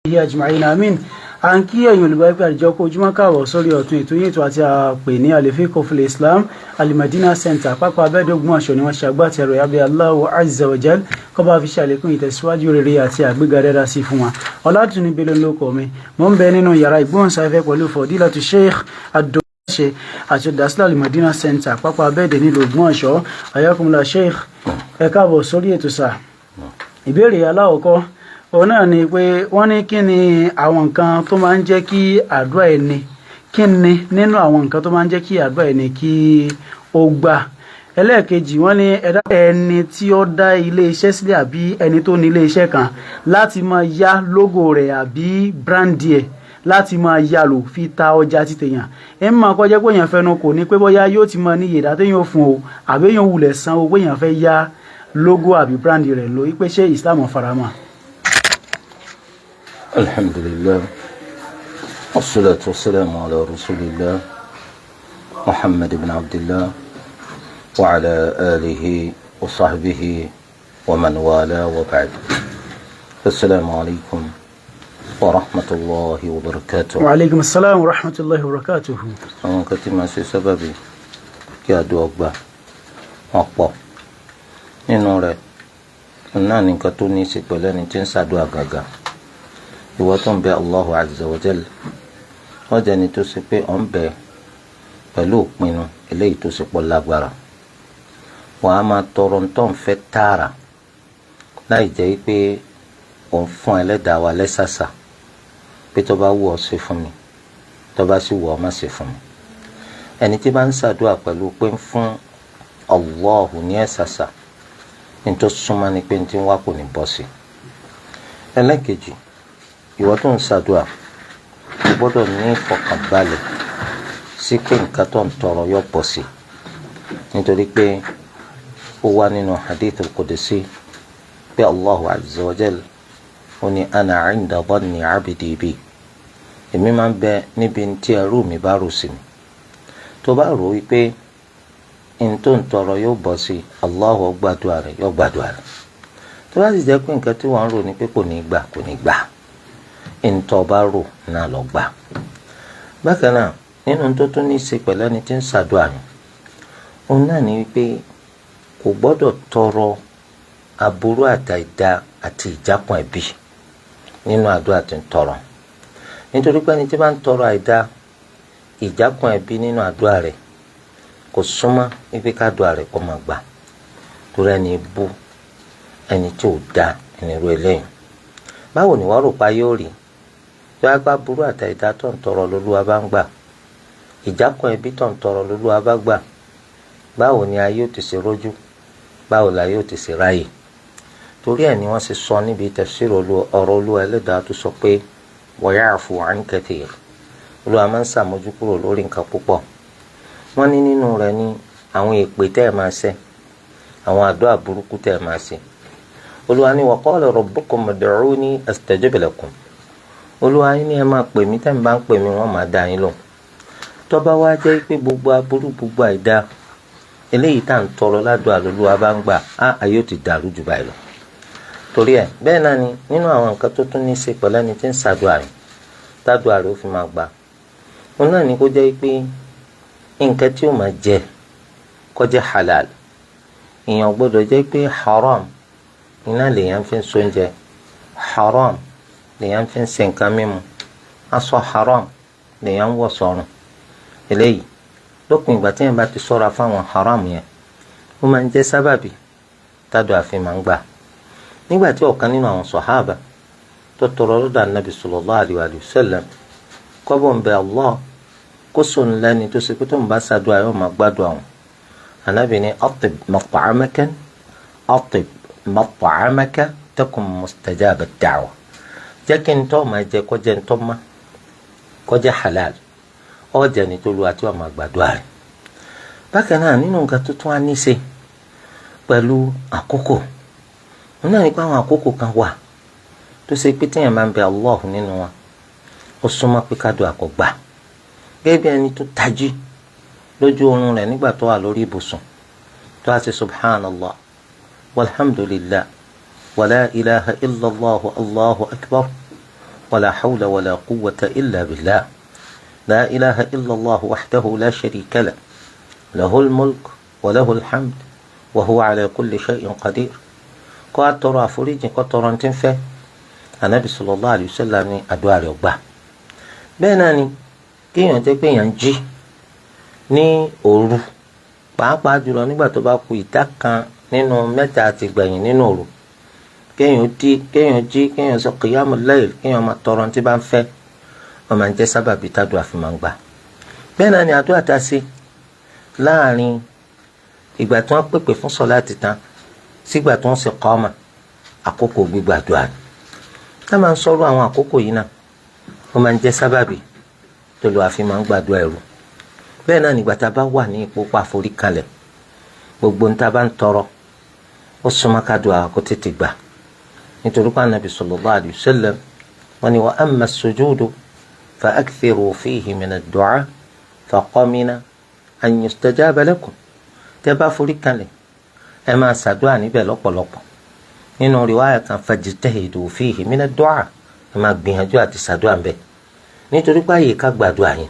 Ajma'in, amin. À ń kí ẹ̀yin olùgbọ́ pé àdìjọ kó ojúmọ́, káàbọ̀ sórí ọ̀tún ètò yìí, ètò àti àpè ní Al-Fiqh fil Islam. Alimadina Center, Pápá Abẹ́dẹ̀, Ògbómọ̀ṣọ́ ni wọ́n ṣe agbátẹrù. Abẹ́ Allahu Azza wa Jal, kó bá fi ṣàlékún ìtẹ̀síwájú rere àti àgbéga dáadáa sí fún wa. Ọ̀làdùnní Bello lóko mi. Mo ń bẹ nínú yàrá ìgbóhùnsáfẹ́fẹ́ pẹ̀lú Fadilatu Sheikh Adó ṣe àti olùdásílẹ̀ Alimadina Center, Pápá Abẹ́dẹ̀, nílùú Ògbómọ̀ṣọ́. Ayakumula Sheikh, ẹ káàbọ̀ sórí ètò sà. Ìbéèrè aláwọ̀kọ́ òun náà ni pé wọ́n ní kí ni àwọn nǹkan tó máa ń jẹ́ kí àdúrà ẹni, kí ni nínú àwọn nǹkan tó máa ń jẹ́ kí àdúrà ẹni kí ó gbà? Ẹlẹ́ẹ̀kejì, wọ́n ní ẹ̀dá ẹni tí ó dá ilé iṣẹ́ sílẹ̀ àbí ẹni tó ní ilé iṣẹ́ kan láti máa yá logo rẹ̀ àbí brand ẹ̀ láti máa yá lò fi ta ọjà títẹ̀yàn ẹ̀ ń máa kọjá pé èèyàn fẹnu kò ní pé bóyá yóò ti máa níye ìdá téèyàn fún o, àbí èèyàn wulẹ̀ san owó èèyàn fẹ́ yá logo àbí brand rẹ̀ lò, wípé ṣé Islam faramọ́? الحمد لله، والصلاة والسلام على رسول الله محمد بن عبد الله وعلى آله وصحبه ومن والاه، وبعد، السلام عليكم ورحمة الله وبركاته. وعليكم السلام ورحمة الله وبركاته. Àwọn nǹkan tí máa ṣe sábàbí kí àdúrà gbà wọ́n pọ̀. Nínú rẹ̀ náà ní nǹkan tó ní í ṣe pẹ̀lú ẹni tí ń ṣàdúrà gàgà. Ìwọ tó ń bẹ Allahu Azza wa Jal, wọ́n jẹ́ ẹni tó ṣe pé ọ̀ ń bẹ pẹ̀lú òpinnu eléyìí tó ṣe pọ̀ lágbára. Wàá máa tọrọ ntọ́ ń fẹ́ tààrà láì jẹ́ pé òun fún ẹlẹ́dàá wa lẹ́sàsà pé tó bá wù ọ́, ṣe fún mi, tó bá sì wù ọ́, má ṣe fún mi. Ẹni tí bá ń ṣàdúrà pẹ̀lú pé ń fún Allahu ní ẹ̀sàsà, ní tó súnmọ́ ni pé ní tí ń wá kò ní bọ́ sí. Ẹlẹ́kejì, ìwọ tó ń ṣàdúrà, o gbọ́dọ̀ ní ìfọkànbalẹ̀ sí pé nǹkan tó ń tọrọ yóò bọ́ sí, nítorí pé ó wá nínú hadith al-qudsi pé Allahu azza wa jal ó ní: "Ana inda dhanni abdi bi." Èmi máa ń bẹ níbi tí ẹrú mi bá rò sí mi. Tó bá rò wípé n tó ń tọrọ yóò bọ́ sí, Allahu gbàdúrà rẹ̀, yóò gbàdúrà rẹ̀. Tó bá sì jẹ́ pé nǹkan tí wọ́n ń rò ní pé kò ní gbà, kò ní gbà. Ntọ́ bá rò náà lọ gbà. Bákan náà, nínú tó tún ní í ṣe pẹ̀lú ẹni tí ń ṣàdúrà ni òun náà ní wípé kò gbọ́dọ̀ tọrọ aburú àtàìdá àti ìjákun ẹ̀bí nínú àdúrà tí ń tọrọ, nítorí pé ẹni tí bá ń tọrọ àìdá, ìjákun ẹ̀bí nínú àdúrà rẹ̀, kò súnmọ́ wípé kádùá rẹ̀ kó máa gbà, torí ẹni bú, ẹni tí ò da ẹni ru eléyìí. Báwo ni wọ́n rò pa yóò rí tí wọ́n gbá burú àtàìdá tó ń tọrọ lÓlúwa bá ń gbà, ìjákun ẹbí tó ń tọrọ lÓlúwa bá gbà? Báwo ni ayé ò ti ṣe rójú? Báwo la yóò ti ṣe ráyè? Torí ẹ̀ ni wọ́n ṣe sọ níbi tafsir ọ̀rọ̀ Olúwa ẹlẹ́dàá tó sọ pé wa ya'fu 'an kathir, Olúwa máa ń ṣàmójúkúrò lórí nǹkan púpọ̀. Wọ́n ní nínú rẹ̀ ní àwọn èpè tẹ́ ẹ̀ máa ṣe, àwọn àdúrà burúkú tẹ́ ẹ̀ máa ṣe. Olúwa ní wa qala rabbukum ud'uni astajib lakum. Olúwa yín ní ẹ máa pè mí, tẹ́ ẹ bá ń pè mí, wọ́n máa dá yín lóhùn. Tó bá wá jẹ́ pé gbogbo aburú, gbogbo àìdá eléyìí tá à ń tọrọ ládùúgbò lÓlúwa bá ń gbà á, ayé ò ti dàrú jù báyìí lọ. Torí ẹ bẹ́ẹ̀ náà ni nínú àwọn nǹkan tó tún ní í ṣe pẹ̀lú ẹni tí ń ṣàdúrà rẹ̀ tádùá rẹ̀ ó fi máa gbà, òun náà ni kó jẹ́ pé nǹkan tí ó máa jẹ kó jẹ́ halal. Èèyàn gbọ́dọ̀ jẹ́ pé haram iná lèèyàn fi ń sóúnjẹ, haram lèèyàn fi ń ṣe nǹkan mímu, aṣọ haram lèèyàn ń wọ̀ sọ́rùn. Eléyìí, lópin ìgbà tí èèyàn bá ti ṣọ́ra fáwọn haram yẹn, ó máa ń jẹ́ sábàbí tádùá fi máa ń gbà. Nígbà tí ọ̀kan nínú àwọn sọ̀hábà tó tọrọ lọ́dọ̀ Ànábì sallallahu alaihi wa sallam kọ́bọ̀ ń bẹ Allah kó sòun lẹ́ni tó ṣe pé tó ń bá ṣàdúrà yóò máa gbádùn àwọn, Ànábì ní: "Atib mat'amaka, atib mat'amaka takun mustajaba ad-da'wa." Jẹ́ kí n tọ́ máa jẹ kó jẹ́ n tọ́ má, kó jẹ́ halal, ó jẹ́ ní tó lu àti wàá máa gbàdúrà rẹ̀. Bákan náà, nínú nǹkan tó tún á ní ṣe pẹ̀lú àkókò, wọn náà ní pé àwọn àkókò kan wà tó ṣe pé téèyàn máa ń bẹ Allah nínú wọn, ó súnmọ́ pé kádùá kó gbà. Gẹ́gẹ́ bí ẹni tó tají lójú oorun rẹ̀ nígbà tó wà lórí ibùsùn, tó a ṣe "Subhanallah walhamdulillah wala ilaha illallah, Allahu akbar." Wala hawla wala quwwata illa billah. La ilaha illallah wahdahu la sharika lah. Lahul mulk wa lahul hamd wa huwa ala kulli shay'in qadir. Kó a tọrọ àforíjì, kó tọrọ ní ti ń fẹ́. Anabi sallallahu alayhi wa sallam ní àdúrà rẹ̀ gbà. Bẹ́ẹ̀ náà ni kéèyàn jẹ́ pé èèyàn jí ní òru, pàápàá jùlọ nígbà tó bá kù ìdá kan nínú mẹ́ta àti gbẹ̀yìn nínú òru, kéèyàn jí, kéèyàn jí, kéèyàn sọ qiyamul layl, kéèyàn máa tọrọ tí bá ń fẹ́, wọ́n máa ń jẹ́ sábàbí tádùá fi máa ń gbà. Bẹ́ẹ̀ náà ni àdúrà tá a ṣe láàrin ìgbà tí wọ́n pèpè fún sọ̀láàtì tán sígbà tí wọ́n ṣe kọ́ọ̀mà, àkókò gbígbàdúrà ni. Tá máa ń sọ̀rọ̀ àwọn àkókò yìí náà, wọ́n máa ń jẹ́ sábàbí tó lọ́ọ́ àfi máa ń gbàdúrà ẹrú. Bẹ́ẹ̀ náà nígbà tá a bá wà ní ipò pàforí kalẹ̀, gbogbo ní tá a bá ń tọrọ ó súnmọ́ kádùá kó tètè gbà, nítorí pé Ànábì sallallahu alayhi wa sallam wọ́n ní wa amma as-sujudu fa akthiru fihi min ad-du'a fa qamina an yustajaba lakum. Tẹ́ bá forí kalẹ̀, ẹ máa ṣàdúrà níbẹ̀ lọ́pọ̀lọpọ̀. Nínú riwaya kan, fajtahidu fihi min ad-du'a, ẹ máa gbìyànjú àti ṣàdúrà ńbẹ̀, nítorí pé àyè ká gbàdúrà yẹn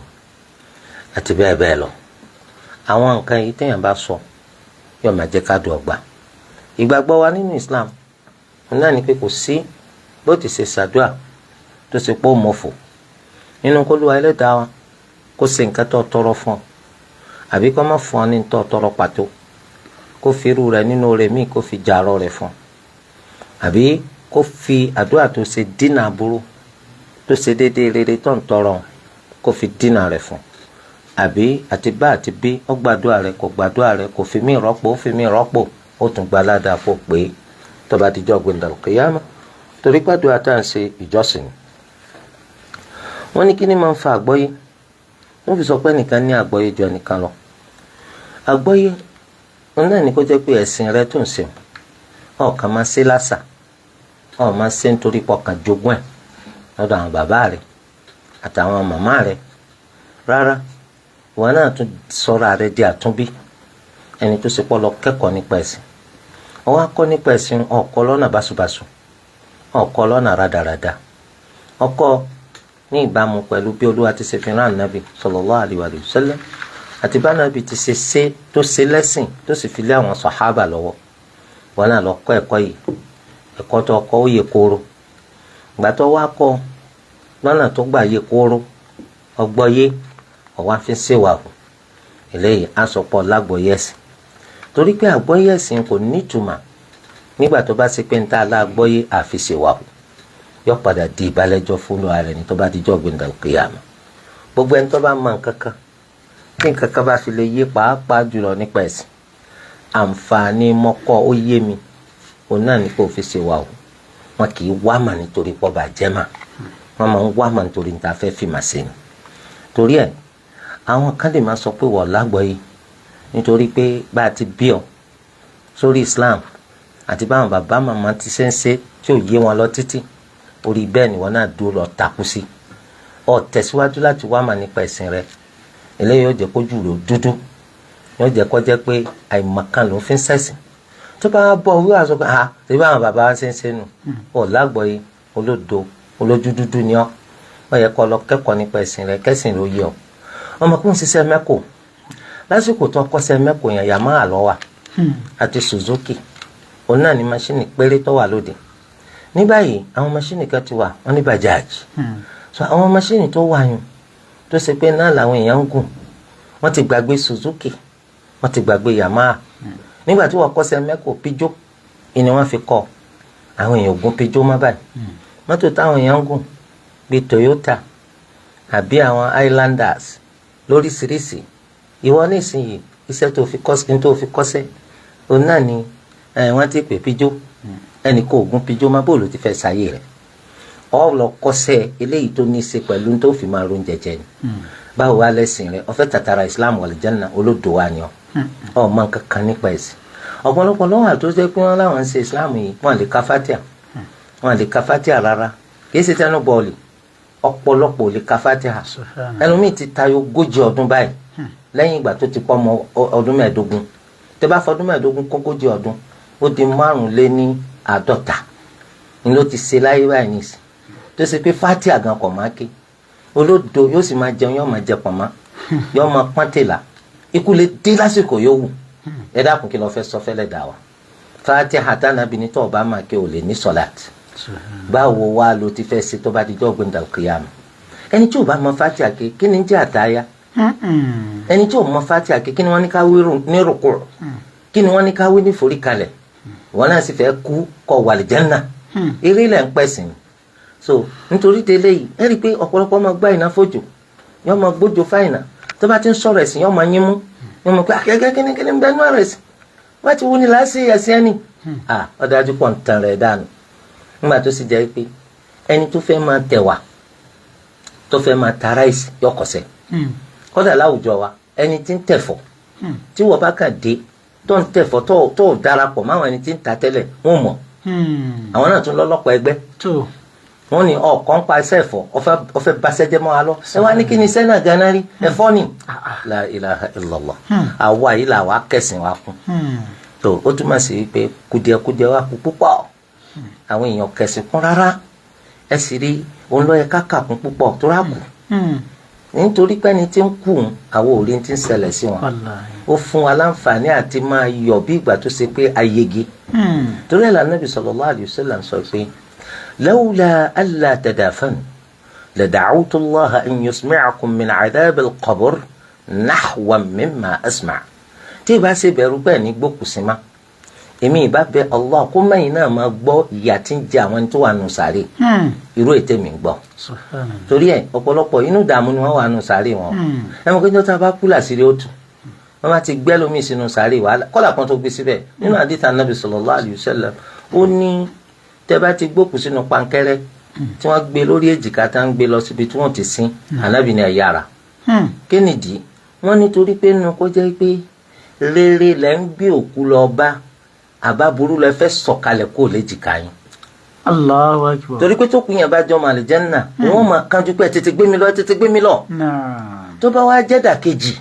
àti bẹ́ẹ̀ bẹ́ẹ̀ lọ. Àwọn nǹkan yìí téèyàn bá sọ yóò máa jẹ́ ká dùn ọgbà. Ìgbàgbọ́ wa nínú Islam náà ni pé kò sí bó ti ṣe ṣàdúrà tó ṣe pé ó mọ̀fò nínú kó Olúwa ẹlẹ́dàá wa kó ṣe nǹkan tó tọrọ fún ọ, àbí kó má fún ọ ní tó tọrọ pàtó, kó fi irú rẹ̀ nínú rẹ̀ míì kó fi jàrọ̀ rẹ̀ fún ọ, àbí kó fi àdúrà tó ṣe dínà aburú tó ṣe déédéé rere tó ń tọrọ kó fi dínà rẹ̀ fún, àbí àti bá àti bí ó gbàdúrà rẹ̀ kò gbàdúrà rẹ̀, kò fi mí rọ́pò, ó fi mí rọ́pò, ó tún gba aládàá pò pé tó bá dijọ́ gbẹ̀ndàlù kìyàmá, torí gbàdúrà tá à ń ṣe ìjọsìn. Wọ́n ní kí ni máa ń fa àgbọ́yé wọ́n fi sọ pé ẹnìkan ní àgbọ́yé ju ẹnìkan lọ? Àgbọ́yé wọn náà ní kó jẹ́ pé ẹ̀sìn rẹ tó ń ṣe, ọ̀kan máa ṣe lásà, ọ̀ máa ṣe nítorí pọkàn jogún ẹ̀ lọ́dọ̀ àwọn bàbá rẹ̀ àtàwọn màmá rẹ̀. Rárá, wọn náà tún sọ̀rọ̀ rẹ̀ di àtúnbí, ẹni tó ṣe pọ̀ lọ kẹ́kọ̀ọ́ nípa ẹ̀sìn. Ọwọ́ akọ́ nípa ẹ̀sìn, ọ̀kọ́ lọ́nà báṣubàṣu, ọ̀kọ́ lọ́nà rádaràda, ọkọ́ ní ìbámu pẹ̀lú bí Olúwa ti ṣe fi rán Ànábì sallallahu alaihi wa sallam, àti bá Ànábì ti ṣe ṣe tó ṣe lẹ́sìn tó sì fi lé àwọn sàhábà lọ́wọ́. Wọn náà lọ kọ́ ẹ̀kọ́ yìí. Ẹ̀kọ́ tó kọ́ ó yẹ kóró. Ìgbà tó wá kọ́ lọ́nà tó gbà yẹ kóró, ọgbọ́yé ọ̀wá fi ń ṣèwà hù, eléyìí á sọ pọ̀ lágbọ̀ọ́yé ẹ̀sìn, torí pé àgbọ́yé ẹ̀sìn kò nítumọ̀ nígbà tó bá ṣe pé ń tá aláàgbọ́yé àfi ṣèwà hù, yóò padà di ìbálẹ́jọ́ fún Olúwa rẹ̀ ní tó bá dijọ́ gbẹ̀ndàlù kìyàmù. Gbogbo ẹni tó bá mọ nǹkan kan, tí nǹkan kan bá fi lè yé, pàápàá jùlọ nípa ẹ̀sìn, àǹfààní mọ́kọ́ ó yé mi, òun náà ní kó fi ṣèwà hù. Wọn kì í wá mà nítorí pọ́ bàjẹ́ mà, wọ́n máa ń wá mà nítorí níta fẹ́ fi mà ṣe ni. Torí ẹ̀, àwọn kan lè máa sọ pé wọ́n lágbọ́yé nítorí pé bá a ti bí ọ sórí Islam àti báwọn bàbá màmá ti ṣe ń ṣe tí ò yé wọn lọ títí, orí bẹ́ẹ̀ ni wọn náà dúró lọ takú sí, ọ tẹ̀síwájú láti wá mà nípa ẹ̀sìn rẹ. Eléyìí yóò jẹ́ kójú rẹ̀ ó dúdú, yóò jẹ́ kó jẹ́ pé àìmọ̀kan ló fi ń ṣẹ̀sìn. Tó bá bọ̀ wíwá sọ pé ah, ṣe báwọn bàbá wa ṣe ń ṣe nù, ọ lágbọ́yé, olódo, olójú dúdú ni ọ. Ó yẹ kó lọ kẹ́kọ̀ọ́ nípa ẹ̀sìn rẹ, kẹ́sìn ló yé ọ. Ọmọkùnrin ṣiṣẹ́ mẹ́kò lásìkò tó kọ́ṣẹ́ mẹ́kò yẹn, Yamaha ló wà àti Suzuki, òun náà ní maṣíìnì péré tó wà lóde. Ní báyìí, àwọn maṣíìnì kan ti wà, wọ́n ní Bajaj. So àwọn maṣíìnì tó wà yùn tó ṣe pé náà làwọn èèyàn ń gùn, wọ́n ti gbàgbé Suzuki, wọ́n ti gbàgbé Yamaha. Nígbà tí wọ́n kọ́ṣẹ́ mẹ́kò, Peugeot ni wọ́n fi kọ́. Àwọn èèyàn gùn Peugeot má báyìí. Mọ́tò táwọn èèyàn ń gùn bíi Toyota àbí àwọn Highlanders lóríṣiríṣi. Ìwọ nísìnyìí, iṣẹ́ tó fi kọ́, tó fi kọ́ṣẹ́, òun náà ni wọ́n ti pè Peugeot. Ẹnì kò gún Peugeot má, bóòlù ti fẹ́ sáyé rẹ̀? Ọ lọ kọ́ṣẹ́ eléyìí tó ní í ṣe pẹ̀lú tó fi máa ron jẹjẹ ni. Báwo wá lẹ́sìn rẹ̀? Ó fẹ́ tàtàrà Islam wal janna? Olódò wa ni ọ, ọ mọ nǹkan kan nípa ẹ̀sìn. Ọ̀pọ̀lọpọ̀ lọ́wọ́ àti tó jẹ́ pé wọ́n láwọn ń ṣe Islam yìí, wọ́n lè ka Fatia, wọ́n lè ka Fatia rárá. Kì í ṣe tẹnu bọ́ọ̀lì, ọ̀pọ̀lọpọ̀ lè ka Fatia. Ẹlòmíì ti tayọ 40 ọdún báyìí lẹ́yìn ìgbà tó ti pọ́ ọmọ ọdún 15. Tẹ́ bá fọdún 15 kógójì ọdún, ó di 55 ni ló ti ṣe láyé báyìí nìsín. tó ṣe pé fatia gan kò máa ké, olódo yóò sì máa jẹun, yóò máa jẹ pọ̀nmọ́, yóò máa pọ́n tèlà, ikú lè dé lásìkò yóò wù. Ẹ dákun, kí ló fẹ́ sọ fẹ́lẹ́ dà wá? Fatiha tánàbí ní tó o bá máa ké, o lè ní sọ̀láàt. Báwo wá ló ti fẹ́ ṣe tó bá di jọ́ gbẹ̀ndà kìyàmù? Ẹni tí ò bá mọ fatia ké, kí ni jẹ́ àtáyà? Ẹni tí ò mọ fatia ké, kí ni wọ́n ní ká wí ní rúkú? Kí ni wọ́n ní ká wí ní foríkalẹ̀? Wọn náà sì fẹ́ kú kọ wà lìjánà. Eré ilẹ̀ ń pẹ̀sìn. So nítorí tẹ́lẹ̀ yìí, ẹ rí i pé ọ̀pọ̀lọpọ̀ máa gbá ìná fòjò, yóò máa gbójo fáìnà. Tó bá ti ń sọ̀rọ̀ ẹ̀sìn, yóò máa yín mú, yóò máa pé akẹ́kẹ́ kíní kíní ń bẹ́ẹ̀ nú ọ̀rọ̀ ẹ̀sìn wọ́n ti wú ni láti ẹ̀sìn ẹni. Ọ̀dájú pọ̀ ń tan rẹ̀ dànù, nígbà tó sì jẹ́ pé ẹni tó fẹ́ máa tẹ̀wà, tó fẹ́ máa ta ráìsì, yóò kọsẹ̀. Kódà láwùjọ wa, ẹni tí ń tẹ̀fọ̀, tí wọ́n bá kàn dé tó ń tẹ̀fọ́, tó darapọ̀ máwọn ẹni tí ń ta tẹ́lẹ̀, wọ́n mọ̀. Àwọn náà tún lọ́lọ́pọ̀ ẹgbẹ́. Wọ́n ní ọ̀kan pa ẹsẹ̀ ẹ̀fọ́, ọ̀fẹ́ basẹ́jẹ́ mọ́ wa lọ. Ẹ wá ní kí ni iṣẹ́ náà ganan rí? Ẹ̀fọ́ ni. La ilaha illallah. Àwa yìí là wá kẹsìn wa kún. Tó ó túmọ̀ sí wípé kùdìẹ̀kùdìẹ̀ wa kú púpọ̀. Àwọn èèyàn kẹsìn kún rárá. Ẹ sì rí òun ló yẹ ká kà kún púpọ̀ tó rà kù, nítorí pé ẹni tí ń kú, àwọn ò rí ti ń ṣẹlẹ̀ sí wọn. Ó fún wa láǹfààní àti máa yọ̀ bí ìgbà tó ṣe pé ayege. Torí ẹ̀ l'Ànábì sallallahu alayhi wa sallam sọ pé lawla alla tadafanu lada'awtu Allaha an yusmi'akum min 'adhab al-qabr nahwan mimma asma'. Tí ìbá ṣe bẹ̀rù bẹ́ẹ̀ ní gbókùsí ma, èmi ìbá bẹ Allah kó mẹ́yìn náà máa gbọ́ ìyà tí ń jẹ àwọn ẹni tó wà nù sàárè, irú ètè mi ń gbọ́. Torí ẹ̀, ọ̀pọ̀lọpọ̀ inú ìdààmú ni wọ́n wà nù sàárè wọn. Ẹ mọ̀ pé ní wọ́n bá kú, làṣírí ó tù. Wọ́n bá ti gbẹ́ lómi sínú sàárè, wàhálà kọ́là kan tó gbé síbẹ̀. Nínú àdìtà Nàbì sallallahu alayhi wa sallam, ó ní tẹ́ bá ti gbókù sínú pankẹ́rẹ́ tí wọ́n gbé lórí èjìká, tá ń gbé lọ síbi tí wọ́n ti sin, Ànábì ní ẹ yára. Kí nìdí? Wọ́n nítorí pé nínú kó jẹ́ pé rere lẹ́ ń gbé òkú lọ bá, àbá burú lẹ fẹ́ sọ̀kalẹ̀ kó léjìká yín. Allahu akbar. Torí pé tó kù yẹn bá jọ mọ àlìjẹ́nà, wọ́n máa kánjú pé tètè gbé mi lọ, tètè gbé mi lọ. Tó bá wá jẹ́ dàkejì,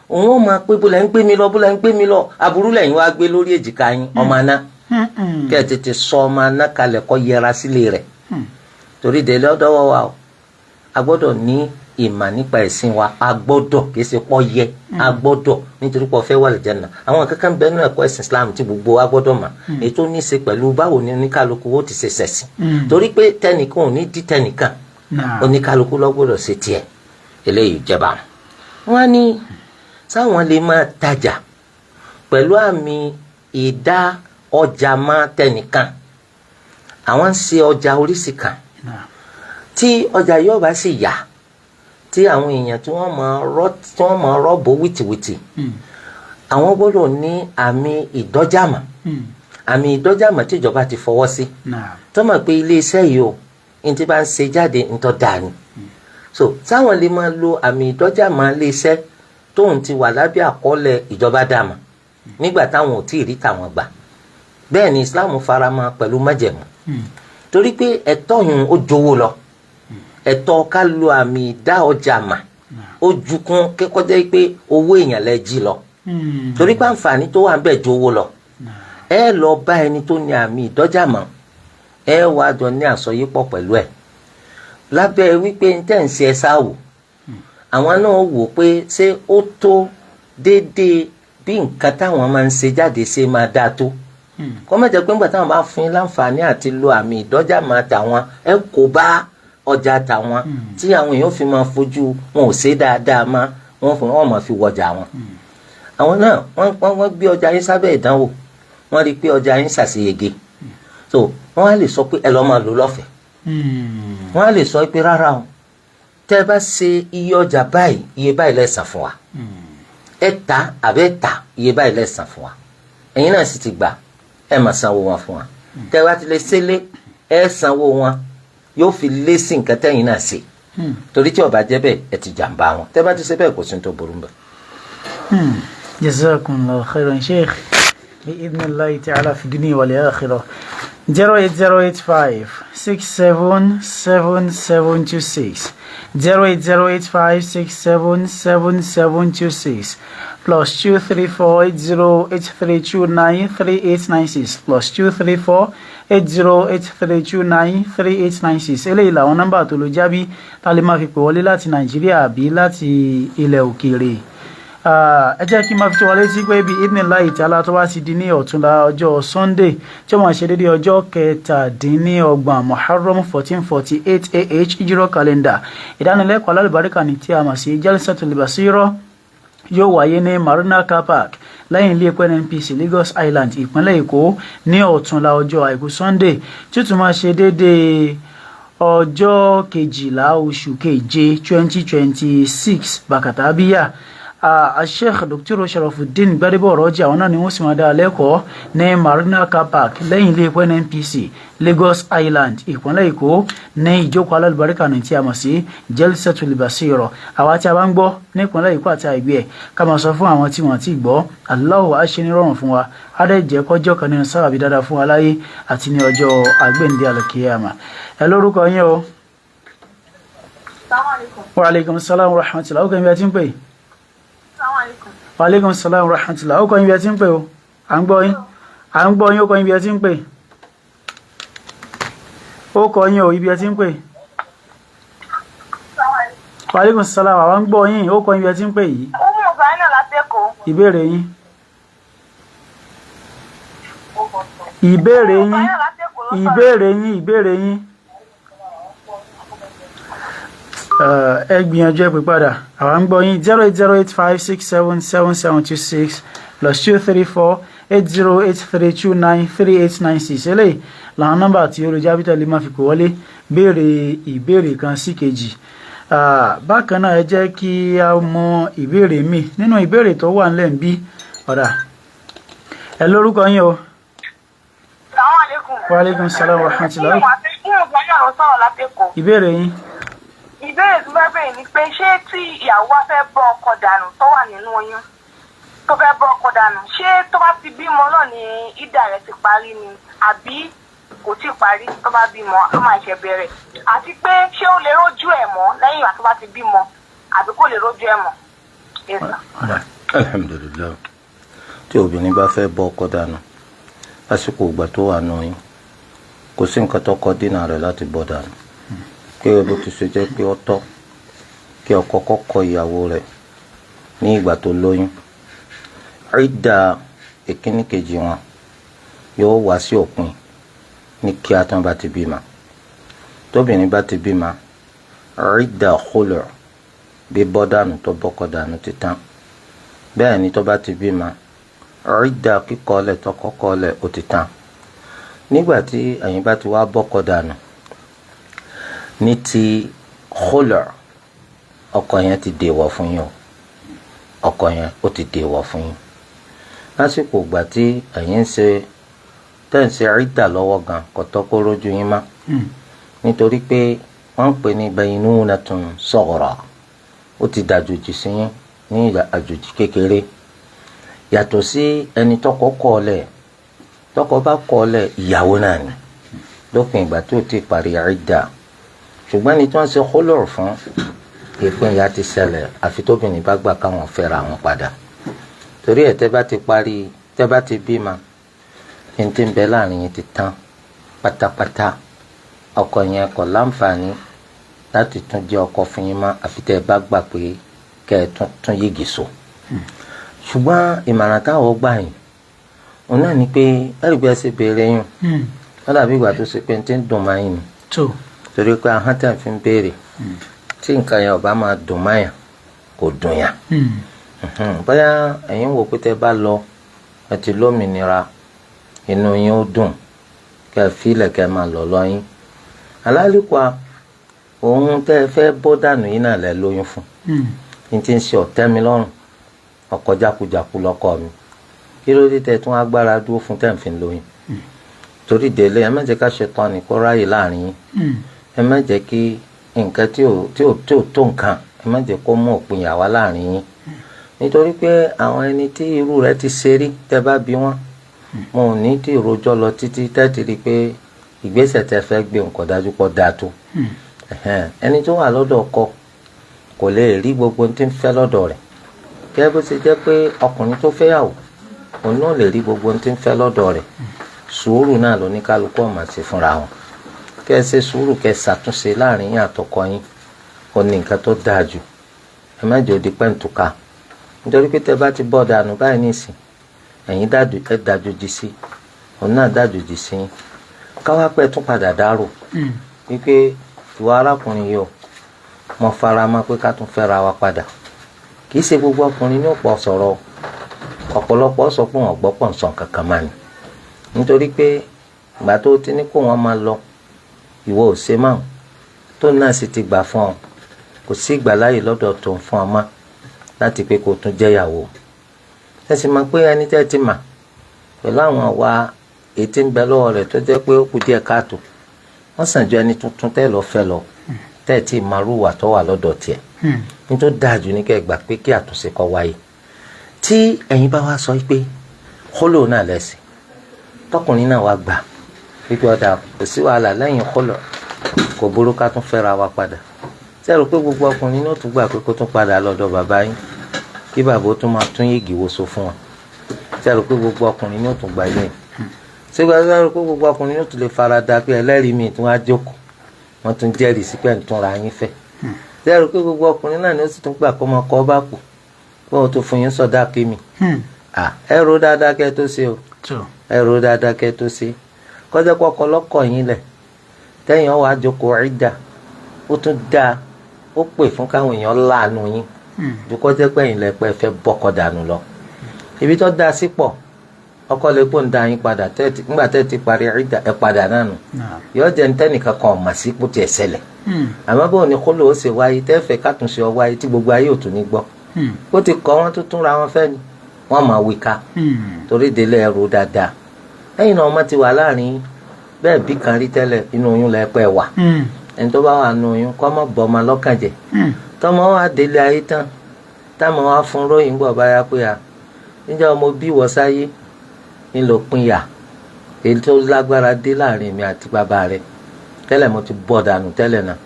òun ó máa pé bó lẹ́ ń gbé mi lọ, bó lẹ́ ń gbé mi lọ, aburú lẹ́yìn wá gbé lórí èjìká yín, ọmọ aná. Kẹ́ ẹ tètè sọ ọmọ aná kalẹ̀ kó yẹra sílé rẹ̀. Torí délé ọ̀dọ́wọ́ wa o, a gbọ́dọ̀ ní ìmà nípa ẹ̀sìn wa. A gbọ́dọ̀, kìí ṣe pọ́ yẹ, a gbọ́dọ̀, nítorí pé ó fẹ́ wà lìjẹ́nà. Àwọn kankan bẹ́ẹ̀ nínú ẹ̀kọ́ ẹ̀sìn Islam tí gbogbo wa gbọ́dọ̀ mọ̀, èyí tó ní í ṣe pẹ̀lú báwo ni oníkálukú ó ti ṣe ṣẹ̀sìn, torí pé tẹnìkan ò ní dí tẹnìkan, oníkálukú ló gbọ́dọ̀ ṣe tiẹ̀. Eléyìí jẹba. Wọ́n ní sáwọn lè máa tajà pẹ̀lú àmì ìdá ọjà máa tẹnìkan. Àwọn ń ṣe ọjà oríṣi kan, tí ọjà yóò bá sì yá, tí àwọn èèyàn tí wọ́n máa rọ́, tí wọ́n máa rọ́bò wìtìwìtì, àwọn gbọ́dọ̀ ní àmì ìdọ́jàmà, àmì ìdọ́jàmà tí ìjọba ti fọwọ́ sí, tó mọ̀ pé iléeṣẹ́ yìí o, ní tí bá ń ṣe jáde, ń tọ́ da ni. So táwọn lè máa lo àmì ìdọ́jàmà iléeṣẹ́ tóun ti wà lábẹ́ àkọọ́lẹ̀ ìjọba dàmà nígbà táwọn ò tí ì rí tàwọn gbà? Bẹ́ẹ̀ ni, Islam faramọ́ pẹ̀lú májẹ̀mú, torí pé ẹ̀tọ́ yun ó jowó lọ. Ẹ̀tọ́ ká lo àmì ìdá ọjà mà ó ju kún kẹ́kọ̀ọ́ pé owó èèyàn lẹ jí lọ, torí pé àǹfààní tó wà ń bẹ̀ ju owó lọ. Ẹ lọ bá ẹni tó ní àmì ìdọ́jà mọ̀, ẹ wàá jọ ní àsọyípọ̀ pẹ̀lú ẹ̀ lábẹ́ wípé ń tẹ̀ ń ṣe ẹ sáwò. Àwọn náà wò pé ṣé ó tó déédéé bí nǹkan táwọn máa ń ṣe jáde ṣe máa dáa tó, kọ́ má jẹ́ pé ńgbà táwọn bá fún yín láǹfààní àti lo àmì ìdọ́jà máa tàwọn, ẹ kò bá ọjà tàwọn tí àwọn èèyàn fi máa fojú wọn ò ṣe dáadáa má wọn fún wọn máa fi wọjà wọn. Àwọn náà wọ́n gbé ọjà yín sábẹ́ ìdánwò, wọ́n rí i pé ọjà yín ṣàṣeyege, so wọ́n á lè sọ pé ẹ lọ́ọ́ máa lò lọ́fẹ̀ẹ́. Wọ́n á lè sọ pé rárá o, tẹ́ ẹ bá ṣe iye ọjà báyìí, iye báyìí lẹ san fún wa. Ẹ ta àbẹ́ ta, iye báyìí lẹ san fún wa. Ẹ̀yin náà sì ti gbà, ẹ máa sanwó wọn fún wa. Tẹ́ ẹ bá ti lè ṣẹlẹ̀, ẹ sanwó wọn, yóò fi lé sí nǹkan tẹ́yin náà ṣe, torí tí ó bá jẹ́ bẹ́ẹ̀, ẹ ti jàǹbá wọn. Tẹ́ bá ti ṣe bẹ́ẹ̀, kò sí ní tó burú bẹ́ẹ̀. Jazakumullahu khairan, Sheikh, bi idhnillahi ta'ala fi dunya wal akhirah. 08085677726, 08085677726, +2348083293896, +2348083293896. Eléyìí làwọn nọ́mbà tó ló jábí tá a lè máa fi pè wọlé láti Nàìjíríà àbí láti ilẹ̀ òkèèrè. Ẹ jẹ́ kí n máa fi tó wa létí pé bí idhnillahi ta'ala, tó bá ti di ní ọ̀túnla ọjọ́ Sunday, tí ó máa ṣe déédéé ọjọ́ 27 Muharram 1448 AH Hijra calendar, ìdánilẹ́kọ̀ọ́ alálùbáríkà ní tí a mọ̀ sí Jalsatul Basira yóò wáyé ní Marina Car Park lẹ́yìn ilé epo NNPC, Lagos Island, ìpínlẹ̀ Èkó, ní ọ̀túnla ọjọ́ àìkú Sunday, tí ó tún máa ṣe déédéé ọjọ́ 12 oṣù keje 2026 bàkàtà bíyà. Sheikh Dr. Sharafuddin Gbadebo Ọ̀rọ̀jì, àwọn náà ni wọ́n sì máa dá a lẹ́kọ̀ọ́ ní Marina Car Park lẹ́yìn ilé epo NNPC, Lagos Island, ìpínlẹ̀ Èkó, ní ìjókòó alálùbáríkà ní tí a mọ̀ sí Jalsatul Basira. Àwa tí a bá ń gbọ́ ní ìpínlẹ̀ Èkó àti àìgbé ẹ̀, ká máa sọ fún àwọn tí wọ́n ti gbọ́. Allahu á ṣe ní rọrùn fún wa, á dẹ̀ jẹ́ kọjọ́ kan nínú sábàbí dáadáa fún wa láyé àti ní ọjọ́ àgbéǹde alkiyama. Ẹ lórúkọ yín o. Wa alaikum salam wa rahmatullah. Ó kàn yín bí a ti ń pè. Wa alaikum salam wa rahmatullah. Ó kọ́ yín bí ẹ ti ń pè o. À ń gbọ́ yín, à ń gbọ́ yín. Ó kọ́ yín bí ẹ ti ń pè. Ó kọ́ yín o, ibi ẹ ti ń pè. Wa alaikum salam, àwa ń gbọ́ yín. Ó kọ́ yín bí ẹ ti ń pè yìí. Umu Zainab látẹ̀kọ́. Ìbéèrè yín, ìbéèrè yín, ìbéèrè yín, ìbéèrè yín. Ẹ gbìyànjú, ẹ pè padà, àwa ń gbọ́ yín. 08085677726, +2348083293896. Eléyìí làwọn nọ́mbà tí olùjábítà lè máa fi pè wọlé béèrè ìbéèrè kan sí kejì. Bákan náà, ẹ jẹ́ kí a mọ ìbéèrè mi nínú ìbéèrè tó wà nílẹ̀ ń bí ọ̀dà. Ẹ lórúkọ yín o. Salaamaleykum. Wa aleykum salaam wa rahmatulah. Umu Zainab ló sọ̀rọ̀ látẹ̀kọ́. Ìbéèrè yín. Ìbéèrè tó fẹ́ bẹ̀rẹ̀ ni pé, ṣé tí ìyàwó wa fẹ́ bọ́ ọkọ dànù tó wà nínú oyún, tó fẹ́ bọ́ ọkọ dànù, ṣé tó bá ti bímọ náà ni ìdà rẹ̀ ti parí ni, àbí kò tí ì parí? Tó bá bímọ ló máa ṣe bẹ̀rẹ̀? Àti pé ṣé ó lè rójú ẹ̀ mọ́ lẹ́yìn ìgbà tó bá ti bímọ, àbí kò lè rójú ẹ̀ mọ́? Yes, sir. Ọ̀dà. Alhamdulillahi, tí obìnrin bá fẹ́ bọ́ ọkọ dànù lásìkò ìgbà tó wà nù yín, kò sí nǹkan tó kọ dínà rẹ̀ láti bọ́ dànù. Kí bó ti ṣe jẹ́ pé ó tọ́ kí ọkọ kọ́kọ́ ìyàwó rẹ̀ ní ìgbà tó lóyún, ìdá ìkíní kejì wọn yóò wá sí òpin ní kí a tán bá ti bímọ. Tóbìnrin bá ti bímọ, ìdá khulu, bí bọ́ dànù tó bọ́kọ dànù ti tán. Bẹ́ẹ̀ ni tó bá ti bímọ, ìdá kíkọ́lẹ̀ tó kọ́kọ́lẹ̀ ó ti tán. Nígbà tí ẹ̀yin bá ti wá bọ́kọ dànù ní ti khulu, ọkọ yẹn ti dèwọ̀ fún yín o. Ọkọ yẹn ó ti dèwọ̀ fún yín lásìkò ìgbà tí ẹ̀yin ń ṣe tẹ́ ń ṣe ìdà lọ́wọ́ gan, kò tọ́ kó rójú yín má, nítorí pé wọ́n ń pè ní baynunatun sughra, ó ti dàjòjì sí yín ní àjòjì kékeré. Yàtọ̀ sí ẹni tọkọ kọ̀ ọ́ lẹ̀, tọkọ bá kọ̀ ọ́ lẹ̀, ìyàwó náà ni lópin ìgbà tó ti parí ìdà. Ṣùgbọ́n ẹni tí wọ́n ṣe khulu' fún, ìpín ìyà ti ṣẹlẹ̀, àfi tóbìnrin bá gbà káwọn fẹ́ra wọn padà. Torí ẹ̀, tẹ́ bá ti parí, tẹ́ bá ti bímọ, ní ti ń bẹ láàrin yín ti tán pátápátá. Ọkọ yẹn kò láǹfààní láti tún jẹ́ ọkọ fún yín mọ́, àfi tẹ́ ẹ bá gbà pé kẹ́ ẹ tún tún yìgì so. Ṣùgbọ́n ìmọ̀ràn táwọn gbà yín òun náà ni pé, ẹ̀rí bí ẹ ṣe béèrè yín, wọ́n dàbí ìgbà tó ṣe pé ní ti ń dùn máa yín ni, torí pé ahọ́n tẹ̀ fi ń béèrè, tí nǹkan yẹn ò bá máa dùn máyàn, kò dùn yàn. Bóyá ẹ̀yin wò pé tẹ́ bá lọ, ẹ ti lómìnira, inú yín ó dùn, kẹ́ ẹ fílẹ̀ kẹ́ ẹ máa lọ lọ́yìn alálùkọ́. Òun tẹ́ ẹ fẹ́ bọ́ dànù yín náà lẹ lóyún fún ní ti ń ṣe ọ̀tẹ́ mi lọ́rùn, ọkọ̀ jákujàku lọ́kọ mi. Kí ló dé tẹ́ tún agbára dúró fún tẹ́ ń fi lóyún? Torí délé, ẹ má jẹ́ ká ṣe tán ní kó ráyè láàrin yín. Ẹ má jẹ́ kí nǹkan tí ò tó nǹkan, ẹ má jẹ́ kó mú òpin yà wá láàrin yín, nítorí pé àwọn ẹni tí irú rẹ̀ ti ṣe rí, tẹ́ bá bí wọ́n. Wọn ò ní tí ìrojọ́ lọ títí tẹ́tí rí i pé ìgbésẹ̀ tẹ́ fẹ́ gbé nǹkan dájú pọ̀ dáa tó. Ẹni tó wà lọ́dọ̀ ọkọ kò lè rí gbogbo ohun tí ń fẹ́ lọ́dọ̀ rẹ̀, gẹ́gẹ́ bó ṣe jẹ́ pé ọkùnrin tó fẹ́yàwó òun náà lè rí gbogbo ohun tí ń fẹ́ lọ́dọ̀ rẹ̀. Sùúrù náà ló ní kálukú ọ̀mà ṣe fúnra wọn. Kẹ́ ẹ ṣe sùúrù, kẹ́ ẹ ṣàtúnṣe láàrin yín àtọkọ yín, ó ní nǹkan tó dáa jù. Ẹ má jẹ́ ó di pẹ́ǹtùká, nítorí pé tẹ́ bá ti bọ́ dànù báyìí nísìn, ẹ̀yin ẹ dájòjì sí, òun náà dájòjì sí yín. Káwá pẹ́ tún padà dárò wípé ìwà arákùnrin yìí o, mo fara mọ́ pé ká tún fẹ́ra wa padà. Kì í ṣe gbogbo ọkùnrin ní ọ̀pọ̀ sọ̀rọ̀, ọ̀pọ̀lọpọ̀ sọ pé wọ́n gbọ́ pọ̀ nsọ̀n kankan máa ní, nítorí pé ìgbà tó ti ní kó wọn máa lọ, ìwọ ò ṣe máa tó náà sì ti gbà fún ọ, kò sí ìgbàláyè lọ́dọ̀ tó ń fún ọ mọ́ láti pé kó tún jẹ́yàwó. Ẹ sì máa pé ẹni tẹ́ ti mà pẹ̀lú àwọn àwa ètí ń bẹ lọ́wọ́ rẹ̀ tó jẹ́ pé ó kù díẹ̀ káàtó, wọ́n sàn ju ẹni tuntun tẹ́ lọ fẹ́ lọ tẹ́ tí màrúwà tó wà lọ́dọ̀ tiẹ̀. Nítorí dáa jù ní kẹ́ ẹ gbà pé kí àtúnṣe kó wáyé. Tí ẹ̀yin bá wá sọ pé kólò náà lẹ́sìn, tọkùnrin náà wá gbà wípé ọ̀dà kò sí wàhálà lẹ́yìn kólò, kò burú ká tún fẹ́ra wa padà, ṣé ẹ rò pé gbogbo ọkùnrin náà tún gbà pé kó tún padà lọ́dọ̀ bàbá yín, kí bàbá ó tún máa tún yìgì woso fún wọn? Ṣé ẹ rò pé gbogbo ọkùnrin náà tún gbà ilé yìí? Ṣé ẹ rò pé gbogbo ọkùnrin náà tún lè fara da pé ẹlẹ́rìí mi tún wá jókòó, wọ́n tún jẹ́rìí sí pé ń túnra yín fẹ́? Ṣé ẹ rò pé gbogbo ọkùnrin náà ni ó sì tún gbà kó máa kọ́ bá kù pé wọ́n tún fún yín sọ̀dá kí mi? Ẹ rò dáadáa kẹ́ tó ṣe o, ẹ rò dáadáa kẹ́ tó ṣe. Kọjá pọkọ lọ́kọ̀ yín lẹ̀ tẹ́yìn ọwọ́ àjòkò ìdá, ó tún dáa, ó pè fún káwọn èèyàn láàánú yín ju kọjá pẹ̀yìn lẹ́pẹ́ fẹ́ bọ́kọ dànù lọ. Ibi tó dáa sí pọ̀, ọkọ lè pò ń da yín padà nígbà tẹ́ ti parí ìdá, ẹ padà náà nù, yóò jẹ́ ntẹ́nìkan kan ọ̀mà sí kó tiẹ̀ ṣẹlẹ̀. Àmọ́ bóun ni kóló ó ṣe wáyé tẹ́fẹ̀ẹ́ kátúnṣe ọ wáyé tí gbogbo ayé ò tún ní gbọ́, ó ti kọ́ wọn tó túnra wọn fẹ́ ni wọ́n máa wí ká. Torí délé, ẹrù dáadáa lẹ́yìn náà, ọmọ ti wà láàrin bẹ́ẹ̀ bí kan rí tẹ́lẹ̀, inú oyún lẹ pẹ́ wà. Ẹni tó bá wà nù oyún kọ́ mọ́ bọ́ ọmọ lọ́kàn jẹ́. Tọmọ wa délé ayé tán, táwọn wa fún ròyìn gbọ́ báyà pé a níjẹ́ ọmọ bí wọ́ sáyé ń lọ pín yà èyí tó lágbára dé láàrin mi àti bàbá rẹ̀ tẹ́lẹ̀, mo ti bọ́ dànù tẹ́lẹ̀ náà,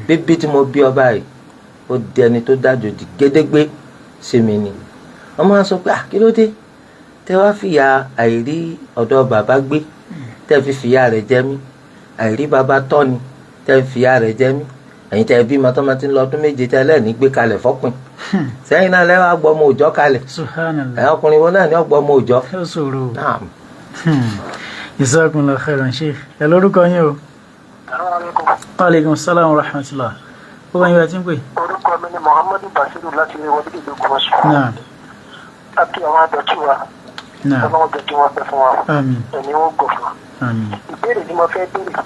bíbí tí mo bí ọba yìí, ó di ẹni tó dájòjì gédégbé sí mi ni. Ọmọ wa sọ pé à, kí ló dé tẹ wá fìyà àìrí ọ̀dọ̀ bàbá gbé, tẹ fi fìyà rẹ̀ jẹ mí? Àìrí bàbá tọ́ ni tẹ fi fìyà rẹ̀ jẹ mí. Ẹ̀yin tẹ bí mọ́tọ́mọ́ ti ń lọ ọdún 7 tẹ lẹ́ẹ̀ní gbé kalẹ̀ fọ́pin sẹ́yìn náà, lẹ́wọ́ àgbọ̀ ọmọ òòjọ́ kalẹ̀. Subhanallah. Ẹ̀ ọkùnrin wo náà ní ọgbọ́ ọmọ òòjọ́? Ó ṣòro. Naam. Jazakumullahu khairan, Sheikh. Ẹ lórúkọ yín o. Wa alaikum salaam wa rahmatullah. Ó bá yín bá ti ń pè. Orúkọ mi ni Muhammadu Basiru láti ilé wọlé ìlú Ògbómọ̀ṣọ́. Naam. Àti àwọn àdọ̀tí wa. Naam. Ọlọ́run jẹ́ kí wọ́n pẹ́ fún wa. Àmín. Ẹ̀mí wọn gọ̀ fún wa. Àmín. Ìbéèrè tí mo fẹ́ béèrè,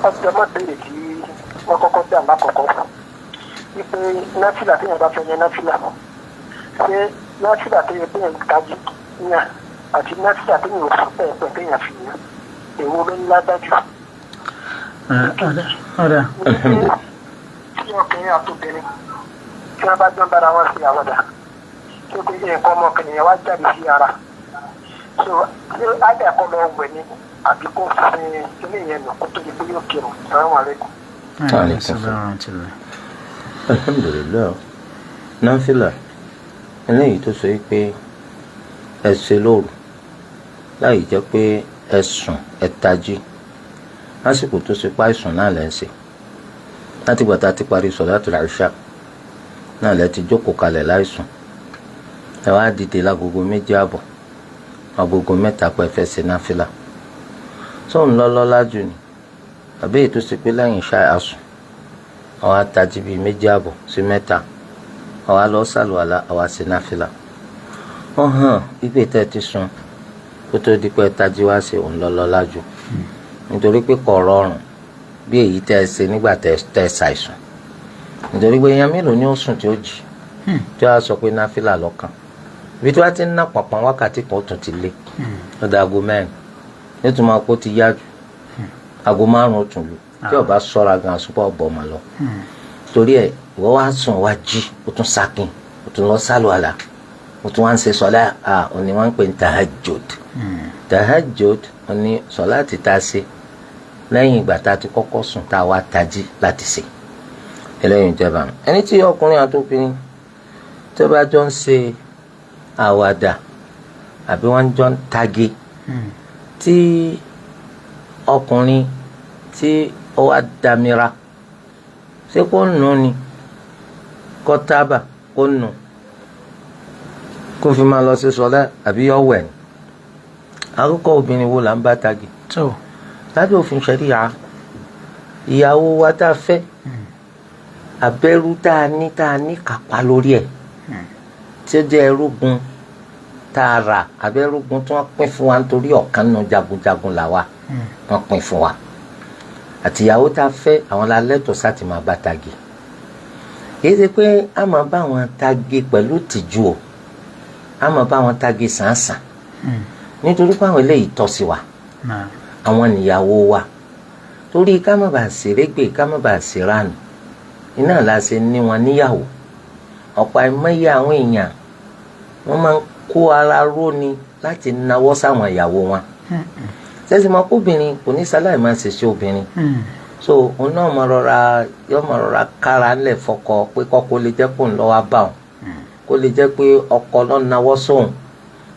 ọjọ́ mọ́ béèrè tí wọ́n kọ́kọ́ dà lákọ̀ọ́kọ́, wípé náfìlà tí yẹn bá fẹ́ yẹn náfìlà, ṣé náfìlà tó yẹ kéèyàn tají yàn àti náfìlà tó yẹn ò fún pẹ̀pẹ̀ kéèyàn fi yàn, èwo ló ń ládájú? Ọ̀dà ọ̀dà. Alhamdulillah. Tí ọkùnrin àtobìnrin tí wọ́n bá jọ ń bára wọn ṣe àwàdà, tí ó pé nǹkan ọmọkùnrin yẹn wá jáde sí ara, so ṣé ádàkọ lọ wẹ̀ ni àbí kó fi kíní yẹn nù kó tó di pé yóò kírun? Salamu alaikum. Alaikum salaam wa rahmatullah. Alhamdulilayi. Náfìlà eléyìí tó sọ pé ẹ ṣe lóru láì jẹ́ pé ẹ sùn ẹ tají lásìkò tó ṣe pa àìsùn náà lẹ́ ń ṣe, láti gbà tá a ti parí sọ̀látul ìṣà náà lẹ́ ti jókòó kalẹ̀ láìsùn, ẹ wá dìde lágogo 2:30, agogo 3 pẹ́ fẹ́ ṣe náfìlà, tóun lọ́lọ́lá jù ni, àbí èyí tó ṣe pé lẹ́yìn ìṣá àsùn, àwa tají bíi 2:30 sí 3, àwa lọ sàlùwàlà, àwa ṣe náfìlà? Ó hàn wípé tẹ́ ẹ ti sùn kó tó di pé tají wá ṣe òun lọ́lọ́lá jù, nítorí pé kò rọrùn bí èyí tẹ́ ẹ ṣe nígbà tẹ́ ẹ ṣàìsùn, nítorí pé èèyàn mélòó ni ó sùn tí ó jí tí ó sọ pé náfìlà lọ́kàn? Ibi tí wọ́n ti ń ná pọ̀npọ̀n wákàtí kan, ó tún ti lé, ó da aago 4, yóò tún máa kó ti yá jù, aago 5 ó tún lù. Tí ó bá ṣọ́ra gan, àsopọ̀ ọ̀bọ̀ mà lọ. Torí ẹ̀, ìwọ wá sùn wá jí, ó tún sakin, ó tún lọ sálùwàlà, ó tún wá ń ṣe sọlá à òní wọ́n ń pè ní tahajjud. Tahajjud ní sọláàtì tá a ṣe lẹ́yìn ìgbà tá a ti kọ́kọ́ sùn tá a wá tají láti ṣe. Eléyìí jẹba. Ẹni tí ọkùnrin àti obìnrin tó bá jọ ń ṣe àwàdà àbí wọ́n jọ ń tage, tí ọkùnrin tí ó wá damira, ṣé kó nù ni, kó tábà kó nù kó fi máa lọ sí sọlá, àbí yọ wẹ̀ ni? Àkọ́kọ́, obìnrin wo là ń bá tage? Lábẹ́ òfin ṣẹ̀ríà, ìyàwó wa tá a fẹ́, abẹ́rú tá a ní kápá lórí ẹ̀, tí ó jẹ́ ẹrúgun tá a rà, abẹ́rúgun tí wọ́n pín fún wa nítorí ọ̀kan nù jagunjagun là wa, wọ́n pín fún wa, àtìyàwó tá a fẹ́, àwọn la lẹ́tọ̀ọ́ sáti máa bá tage. Kìí ṣe pé a máa bá wọn tage pẹ̀lú tìjú o, a máa bá wọn tage sàǹsàn, nítorí pé àwọn eléyìí tọ́ sí wa, àwọn níyàwó wa. Torí ká má bàa ṣèrégbè, ká má bàa ṣèrànù, iná la ṣe ní wọn níyàwó. Ọ̀pọ̀ àìmọye àwọn èèyàn, wọ́n máa ń kó ara ró ni láti nawọ́ sáwọn ìyàwó wọn. Sẹ́sì máa kó obìnrin kò ní sáláì máa ṣèṣe obìnrin, so òun náà máa rọra, yóò máa rọra kára ńlẹ̀ fọkọ pé kọ́kọ́ lè jẹ́ kó ń lọ́wọ́ bá òun, kó lè jẹ́ pé ọkọ ló nawọ́ sóun,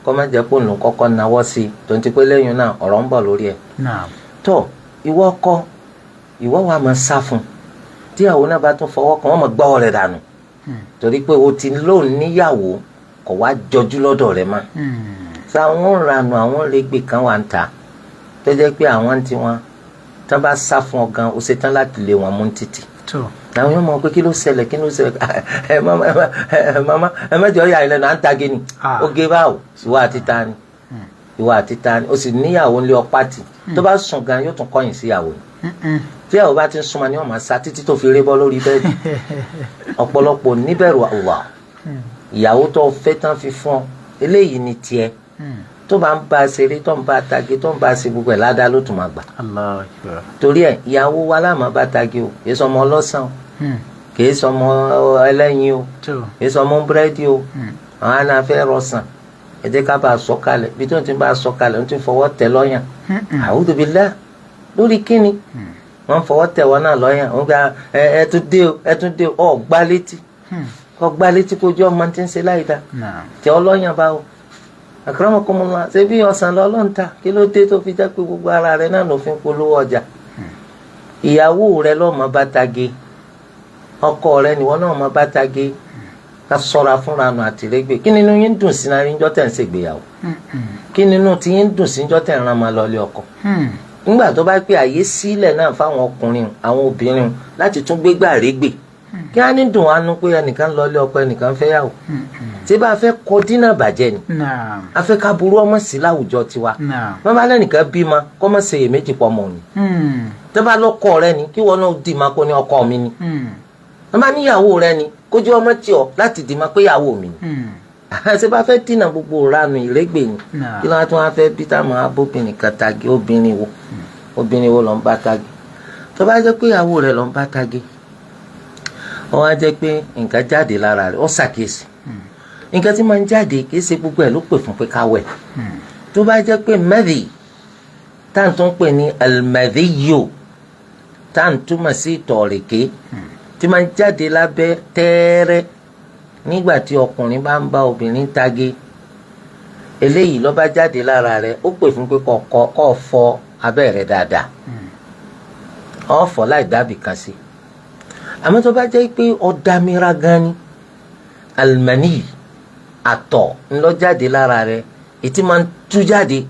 kó má jẹ́ kó ń kọ́kọ́ nawọ́ sí i. Tó ń ti pé lẹ́yìn náà, ọ̀rọ̀ ń bọ̀ lórí ẹ̀. Tó ìwọ ọkọ, ìwọ wa máa sá fún un. Tíyàwó náà bá tún fọwọ́ kàn, wọ́n máa gbọ́wọ́ rẹ̀ dànù, torí pé o ti lóun níyàwó, kò wá jọjú lọ́dọ̀ rẹ̀ mọ́. Sáwọn ranù, àwọn rẹ̀gbẹ̀ kan wà ń ta tó jẹ́ pé àwọn tí wọn tán bá sá fún ọ gan, o ṣe tán láti lé wọn mú títì. Àwọn yóò mọ̀ pé kí ló ṣẹlẹ̀, kí ló ṣẹlẹ̀? Ẹ mama, ẹ mama, ẹ mẹjọ yà ilẹ̀ náà ń tage ni. Oge báwo? Ìwọ àti ta ni? Ìwọ àti ta ni? O sì níyàwó ńlẹ ọpá tì. Tó bá sùn gan, yóò tún kọ̀yìn síyàwó ni. Tíyàwó bá ti ń súnmọ́ ni wọ́n máa sá títí tó fi ré bọ́ lórí bẹ́ẹ̀dì. Ọ̀pọ̀lọpọ̀ níbẹ̀rù Allah. Ìyàwó tó fẹ́ tán fi fún ọ, eléyìí ni tiẹ̀. Tó bá ń bá a ṣeré, tó ń bá a tage, tó ń bá a ṣe gbogbo ẹ̀, ládàá ló tún máa gbà. Torí ẹ̀, ìyàwó wa láàmú bá tage o. Kìí sọmọ ọlọ́sàn o, kìí sọmọ ẹlẹ́yin o, kìí sọmọ búrẹ́dì o. Àwọn àna fẹ́ rọsàn, ẹ jẹ́ ká bá a sọ kalẹ̀. Bí tó ń ti bá a sọ kalẹ̀, ń ti fọwọ́ tẹ̀ lọ́yàn. A'udhu billah, lórí kíni wọ́n fọwọ́ tẹ̀ wọ́n náà lọ́yàn? Wọ́n gba ẹ tún dé o, ẹ tún dé o. Ọ gbá létí, kọ gbá létí kojú ọmọ tí ń ṣe láì dá tẹ ọ lọ́yàn báwo? Akramakumullah, ṣé bí ọ̀sán lọ lọ́ǹta? Kí ló dé tó fi jẹ́ pé gbogbo ara rẹ náà ló fi ń polówó ọjà? Ìyàwó rẹ lọ́mọ bá tage, ọkọ rẹ nìwọ náà mọ bá tage. Ká sọ́ra fúnra nù àtìrẹ́gbẹ̀. Kí nínú yín dùn sí náà níjọ́ tẹ̀ ń ṣègbéyàwó? Kí nínú tí yín dùn sí níjọ́ tẹ̀ ń rán máa lọ ilé ọkọ? Nígbà tó bá pé àyè sílẹ̀ náà fáwọn ọkùnrin, àwọn obìnrin láti tún gbégbá régbè, kí á ní dùn wá nú pé ẹnìkan lọ ilé ọkọ, ẹnìkan fẹ́ yàwó? Tí bá a fẹ́ kọ dínà bàjẹ́ ni, a fẹ́ ká burú ọmọ sí láwùjọ tiwa. Wọ́n bá lẹ́nìkan bímọ, kọ́ mọ̀ ṣe èméjì pọ̀ mọ́ ni. Tó bá lọ́kọ rẹ ni, kí wọ́n náà dì máa kó ní ọkọ mi ni. Wọ́n bá níyàwó rẹ ni, kójú ọmọ tí ọ láti dì máa pé ìyàwó mi ni. Ṣé bá fẹ́ dínà gbogbo ìranù ìrégbè ni? Kí ló wá tún wá fẹ́ bí táwọn abóbìnrin kan tage? Obìnrin wo? Obìnrin wo ló ń bá tage? Tó bá jẹ́ pé ìyàwó rẹ ló ń bá tage, ó wá jẹ́ pé nǹkan jáde lára rẹ̀, ó ṣàkíyèsí nǹkan tí máa ń jáde, kì í ṣe gbogbo ẹ̀ ló pè fún pé ká wẹ̀. Tó bá jẹ́ pé mẹ́rì tá à ń tún pè ní al-madhiyu, tá à ń túmọ̀ sí ìtọ̀ọ̀rẹ̀kẹ́ tí máa ń jáde lábẹ́ tẹ́ẹ́rẹ́ nígbà tí ọkùnrin bá ń bá obìnrin tage, eléyìí ló bá jáde lára rẹ̀, ó pè fún pé kó fọ abẹ́ rẹ̀ dáadáa, ó fọ láì dábì kan sí. Àmọ́ tó bá jẹ́ pé ọ̀dàmíra gan ni, alimani àtọ̀ ńlọ jáde lára rẹ̀, ètí máa ń tú jáde,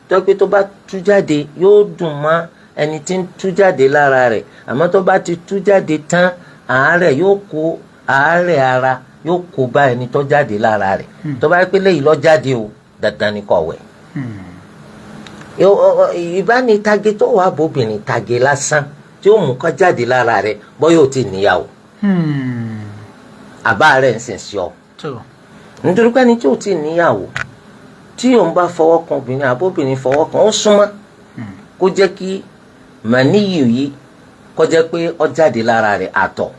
tó pé tó bá tú jáde yóò dùn mọ́ ẹni tí ń tú jáde lára rẹ̀, àmọ́ tó bá ti tú jáde tán, àárẹ̀ yóò kó, àárẹ̀ ara yóò kó bá ẹni tó jáde lára rẹ̀. Tó bá pé léyìí lọ jáde o, dandan ni kó wẹ̀. Ìbánitage tó wà bóbìnrin tage lásán tí ó mú kó jáde lára rẹ̀, bọ́ yóò ti níyàwó, àbá rẹ̀ ń sìn sí ọ, nítorí pé ẹni tí ò tí níyàwó, tí òun bá fọwọ́ kan obìnrin, àbóbìnrin fọwọ́ kan, ó súnmọ́ kó jẹ́ kí màníyù yìí kó jẹ́ pé ó jáde lára rẹ̀, àtọ̀.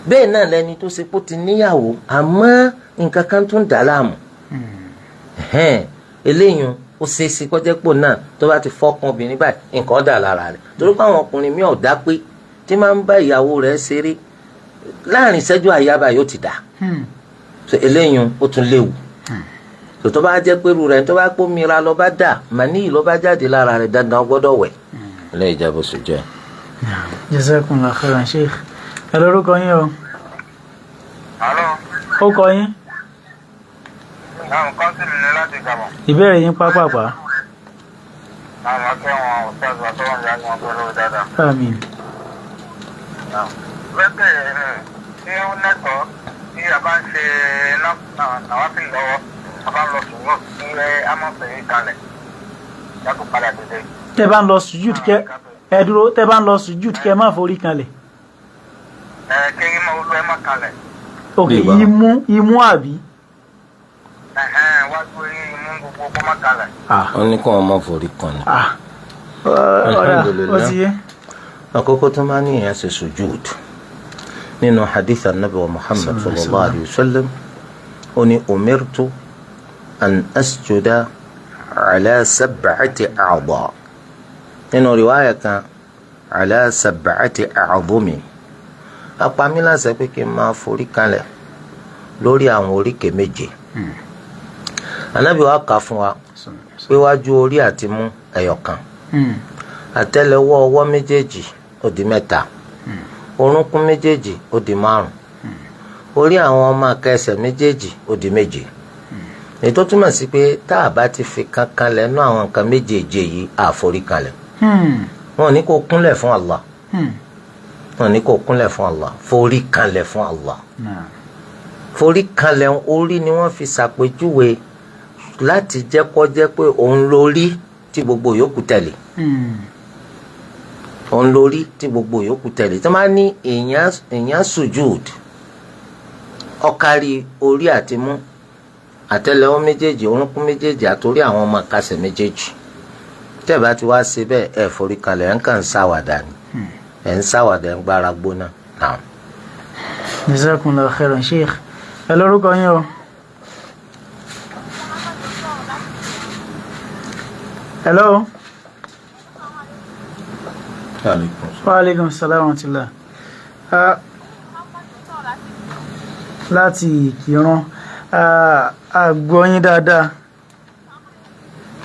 Bẹ́ẹ̀ náà lẹni tó ṣe kó ti níyàwó, àmọ́ nǹkan kan tún dà láàmú, eléyìí. Ó ṣeéṣe kó jẹ́ pò náà tó bá ti fọ́kàn obìnrin báyìí nǹkan dà lára rẹ̀, torí pé àwọn ọkùnrin mi ò dá pé tí máa ń bá ìyàwó rẹ̀ ṣeré láàrin ìṣẹ́jú àyà báyìí ó ti dà. So eléyìí ó tún léwu. Tó bá jẹ́ pé irú rẹ̀ tó bá pò mìíràn lọ bá dà màníyì ló bá jáde lára rẹ̀, dandan gbọ́dọ̀ wẹ̀. Eléyìí jẹ́ bó ṣe jẹ́. Jazakumullahu khairan Sheikh. Ẹ lórúkọ yín o. Alo. Ó kọ yín. Àwọn kan sì ní láti Gabon. Ìbéèrè yín pápápá. Àwọn akẹ́wọ̀n ọ̀sán àtọ́wọ̀n ìyá wọn pẹ̀lú dáadáa. Àmín. Bẹ́ẹ̀ ṣé ó lẹ́tọ̀ọ́ tí a bá ń ṣe nàwáfíì lọ́wọ́, a bá ń lọ sùúrù kí a má fẹ́ kalẹ̀ yàtọ̀ padà dìde. Tẹ́ bá ń lọ sùjúd kẹ́ ẹ dúró, tẹ́ bá ń lọ sùjúd kẹ́ má forí kanlẹ̀. Ẹ kí ẹ má olú ẹ má kalẹ̀. Ok, imú àbí. Wájú imú gbogbo kó má kalẹ̀. Wọ́n ní kí wọ́n má forí kanlẹ̀. Alhamdulillah. Ó ti yé. Àkọ́kọ́ tó máa ní ìyẹn ṣe sùjúd nínú hadith anabi wa Muhammad sallallahu alayhi wa sallam, ó ní umirtu an asjuda ala sab'ati a'dha, nínú riwaayà kan ala sab'ati a'dhumi, apá mi láṣẹ pé kí n máa forí kanlẹ̀ lórí àwọn oríkèé méje. Anabi wa kà fún wa pé wájú orí àti mú ẹyọkan, àtẹ́lẹwọ́ ọwọ́ méjèèjì ó di mẹ́ta, orúnkún méjèèjì ó di márùn, orí àwọn ọmọ akẹsẹ̀ méjèèjì ó di méje. Èyí tó túmọ̀ sí pé tá a bá ti fi kankan lẹ́nu àwọn nǹkan méjèèjì yìí, àforí kanlẹ̀. Wọn ò ní kó kúnlẹ̀ fún Allah, wọn ò ní kó kúnlẹ̀ fún Allah, forí kanlẹ̀ fún Allah. Forí kanlẹ̀ orí ni wọ́n fi ṣàpèjúwe láti jẹ́ kó jẹ́ pé òun lórí tí gbogbo yòókù tẹ̀lé. Òun lórí tí gbogbo yòókù tẹ̀lé. Tí wọ́n bá ní èèyàn sùjúd, ọ̀kárí orí àti mú, àtẹ́lẹwọ́ méjèèjì, orúnkún méjèèjì, àtòrí àwọn ọmọ àkàsẹ̀ méjèèjì. Tẹ́ bá ti wá ṣe bẹ́ẹ̀, ẹ forí kalẹ̀, ẹ̀ ń kàn ń ṣàwàdà ni, ẹ̀ ń ṣàwàdà, ẹ̀ ń gbára gbóná. Jazakumullahu khairan Sheikh. Ẹ lórúkọ yín o. Hello. Wa alaikum salaam wa rahmatullah. Láti Ìkìrun, a gbọ́ yín dáadáa.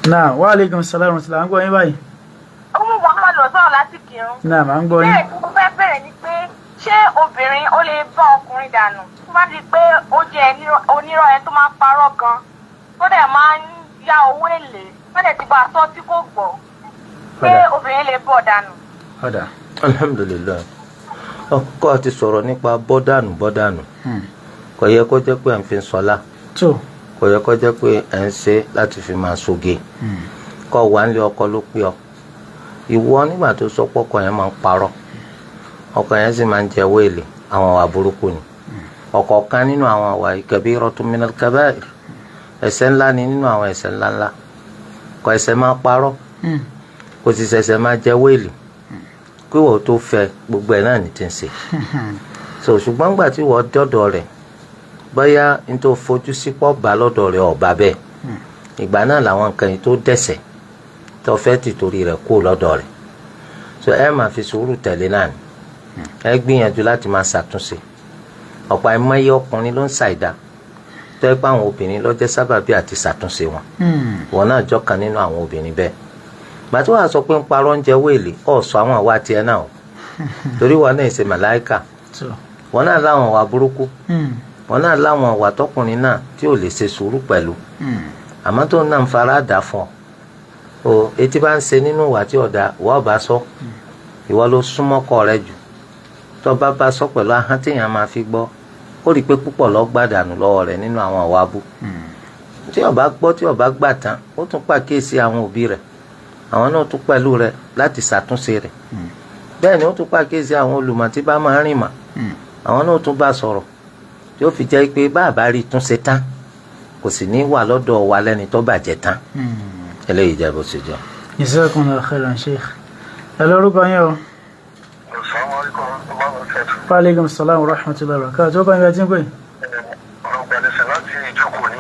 Náà, wa alaikum salaam wa rahmatullah, à ń gbọ́ yín báyìí. Ọmọ Muhammad ló sọ̀rọ̀ láti Ìkìrun. Náà, à ń gbọ́ yín. Bẹ́ẹ̀ tí mo fẹ́ bẹ̀rẹ̀ ni pé ṣé obìnrin ó lè bá ọkùnrin dànù tó bá di pé ó jẹ́ onírọ́ ẹ tó máa ń parọ́ gan, tó dẹ̀ máa ń ya owó èlé, tó dẹ̀ ti bá a sọ tí kò gbọ́, pé obìnrin lè bọ̀ dànù. Alhamdulillah. Ọkọ ti sọ̀rọ̀ nípa bọ́dànù. Kò yẹ kó jẹ́ pé à ń fi sọlá, kò yẹ kó jẹ́ pé à ń ṣe láti fi máa soge. Kọ́ wà ń lé ọkọ ló pé ọ. Ìwọ nígbà tó sọ pé ọkọ yẹn máa ń parọ́, ọkọ yẹn sì máa ń jẹ wéèlì, àwọn àwà burúkú ni. Ọ̀kọ̀ọ̀kan nínú àwọn àwà kabiratun minal kabair, ẹ̀ṣẹ̀ ńlá ni nínú àwọn ẹ̀ṣẹ̀ ńlá ńlá. Kò ẹ̀ṣẹ̀ máa parọ́, kò sì ṣẹ̀ṣẹ̀ máa jẹ wéèlì. Kí wọ́n tó fẹ́ gbogbo ẹ̀ náà ní ti ń ṣe. So ṣùgbọ́n gbà tí wọ́n dọ́dọ̀ rẹ̀, bóyá n tó fojú sí pọ̀ bá lọ́dọ̀ rẹ̀ ọ̀bà bẹ́ẹ̀, ìgbà náà làwọn nǹkan yìí tó dẹ̀sẹ̀ tó fẹ́ ti torí rẹ̀ kó lọ́dọ̀ rẹ̀. So ẹ máa fi sùúrù tẹ̀lé náà ni, ẹ gbìyànjú láti máa ṣàtúnṣe. Ọ̀pọ̀ àìmọye ọkùnrin ló ń ṣàìdá tó ẹ pé àwọn obìnrin ló jẹ́ sábàbí àti ṣàtúnṣe wọn. Wọn náà jọ́kan nínú àwọn obìnrin bẹ́ẹ̀. Gbàtí wàá sọ pé ń parọ́ ń jẹ wéèlì, ọ̀ sọ àwọn àwa tiẹ̀ náà o, torí wọn náà ṣe màláìkà, wọn náà láwọn àwa burúkú, wọn náà láwọn àwa tọkùnrin náà tí ò lè ṣe sùúrù pẹ̀lú. Àmọ́ tó náà ń fara dà fún ọ, o etí bá ń ṣe nínú ìwà tí ọ̀dà ìwà ọba sọ, ìwọ ló súnmọ́kọ rẹ jù. Tó bá bá sọ pẹ̀lú ahọ́n téèyàn máa fi gbọ́, ó rí i pé púpọ̀ ló gbàdànù lọ́wọ́ rẹ̀ nínú àwọn àwa abú. Tí ó bá gbọ́, tí ó bá gbà tán, ó tún pàkíyèsí àwọn òbí rẹ̀, àwọn náà tún pẹ̀lú rẹ̀ láti ṣàtúnṣe rẹ̀. Bẹ́ẹ̀ ni ó tún pàkíyèsí àwọn olùmọ̀ tí bá máa rìn mà, àwọn náà tún bá sọ̀rọ̀, tí ó fi jẹ́ pé bá a bá rí túnṣe tán, kò sì ní wà lọ́dọ̀ wa lẹ́ni tó bàjẹ́ tán. Eléyìí jẹ́ bó ṣe jẹ́. Jazakumullahu khairan Sheikh. Ẹ lórúkọ yín o. Wa alaikum salaam wa rahmatullahi wa barakatuh. Tó kọ́ ibi ẹtí ń pè. Ọ̀rọ̀ gbàdẹ̀sẹ̀ láti ìjókòó ní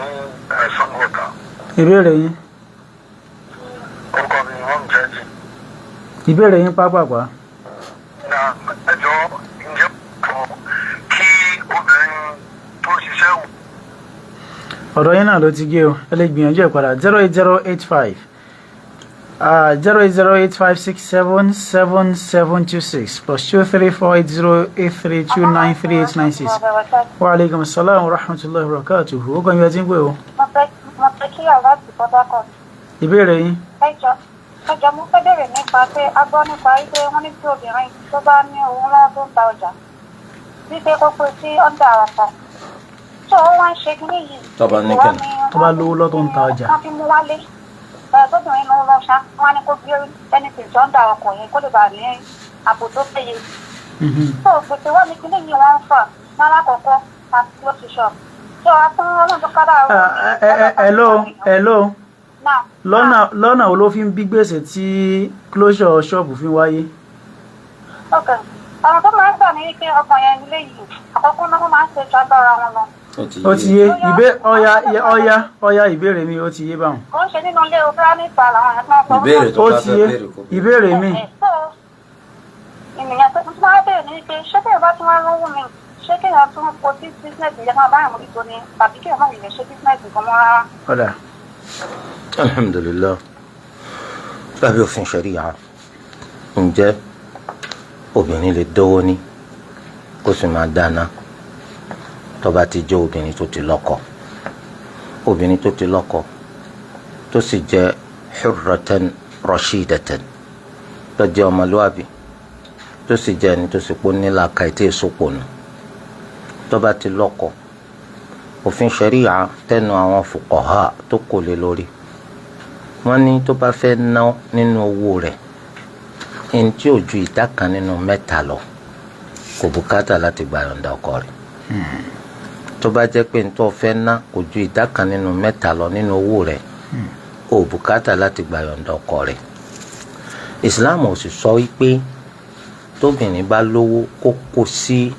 Sango Ọ̀tà. Ìbéèrè yín. Ìbéèrè yín pápápá. Na ẹ jọ̀ọ́, ǹjẹ́ kí obìnrin tó ń ṣiṣẹ́ wò Ọ̀dọ̀ yín náà ló ti gé o, ẹ lè gbìyànjú ẹ̀ padà. 08085, 08085677726, +2348083293896. Wa aleykum salaam wa rahmatulahi wa barakatuhu. Ó kàn yín, ẹ ti ń pè o. Mo fẹ́ kí aláàtì Port Harcourt. Ìbéèrè yín. Ẹ jọ̀ọ́, mo fẹ́ bẹ̀rẹ̀ nípa pé a gbọ́ nípa wípé wọ́n ní tí obìnrin tó bá ní owó lọ́wọ́ tó ń ta ọjà, wípé kó pé sí ọ̀dà àràfà tó ó wá ń ṣe kíní yìí. Tó bá ní Kò wá kíni? ní. Tó bá lówó lọ́wọ́ tó ń ta ọjà. Wọ́n fi mú wálé ẹ, tóbìnrin ló lọ ṣá, wọ́n á ní kó gbé anything tó ń da ọkọ̀ yẹn kó lè bàa ní ààbò tó péye. Tó gbèsè wọ́n ní kíní yìí wọ́n ń fà lálákọ̀ọ́kọ́ àti close shop tó a fún ọlọ́run tó kára. Ah, ẹ ẹ hello, hello. Náà. Lọ́nà wo ló fi ń bí gbèsè tí closure ṣọ́ọ̀bù fi ń wáyé? Ok, ọ̀nà tó máa ń gbà ní wípé ọkàn yẹn nílé yìí, àkọ́kọ́ náà, wọ́n máa ń ṣe ju agbára wọn lọ. Ó ti yé. Ìbé ọya ọya ọya, ìbéèrè mi, ó ti yé báwọn. Kò ń ṣe nínú ilé o, bóyá níta làwọn èèyàn máa ń sọ. Ìbéèrè tó Ó bá ti fẹ́ yé. béèrè kó béèrè. Ìbéèrè mi. So ènìyàn tó tún máa bèèrè ní wípé ṣé kéèyàn bá tún wá rówó mi, ṣé kéèyàn tún kó sí business yẹn máa báyàn mójútó ni, tàbí kéèyàn má lè ṣe business gan mọ́ rárá? Ọ̀dà. Alhamdulilayi, lábẹ́ òfin ṣẹ̀ríya, ǹjẹ́ obìnrin lè dówó ní kó sì máa dáná tó bá ti jẹ́ obìnrin tó ti lọ́kọ, obìnrin tó ti lọ́kọ, tó sì jẹ́ hurratan rashidatan, tó jẹ́ ọmọlúwàbí, tó sì jẹ́ ẹni tó sì pọ̀ nílàkà ètò ìsopọ̀ nù, tó bá ti lọ́kọ, òfin ṣẹ̀ríya tẹnu àwọn fuqaha tó kò lé lórí, wọ́n ní tó bá fẹ́ ná nínú owó rẹ̀ ẹni tí ò ju ìdá kan nínú mẹ́ta lọ, kò bùkátà láti gba yọ̀ǹda ọkọ rẹ̀. Tó bá jẹ́ pé nítorí fẹ́ ná kò ju ìdá kan nínú mẹ́ta lọ nínú owó rẹ̀, ò bùkátà láti gba yọ̀ǹda ọkọ rẹ̀. Islam ò sì sọ wípé tóbìnrin bá lówó kó kó sí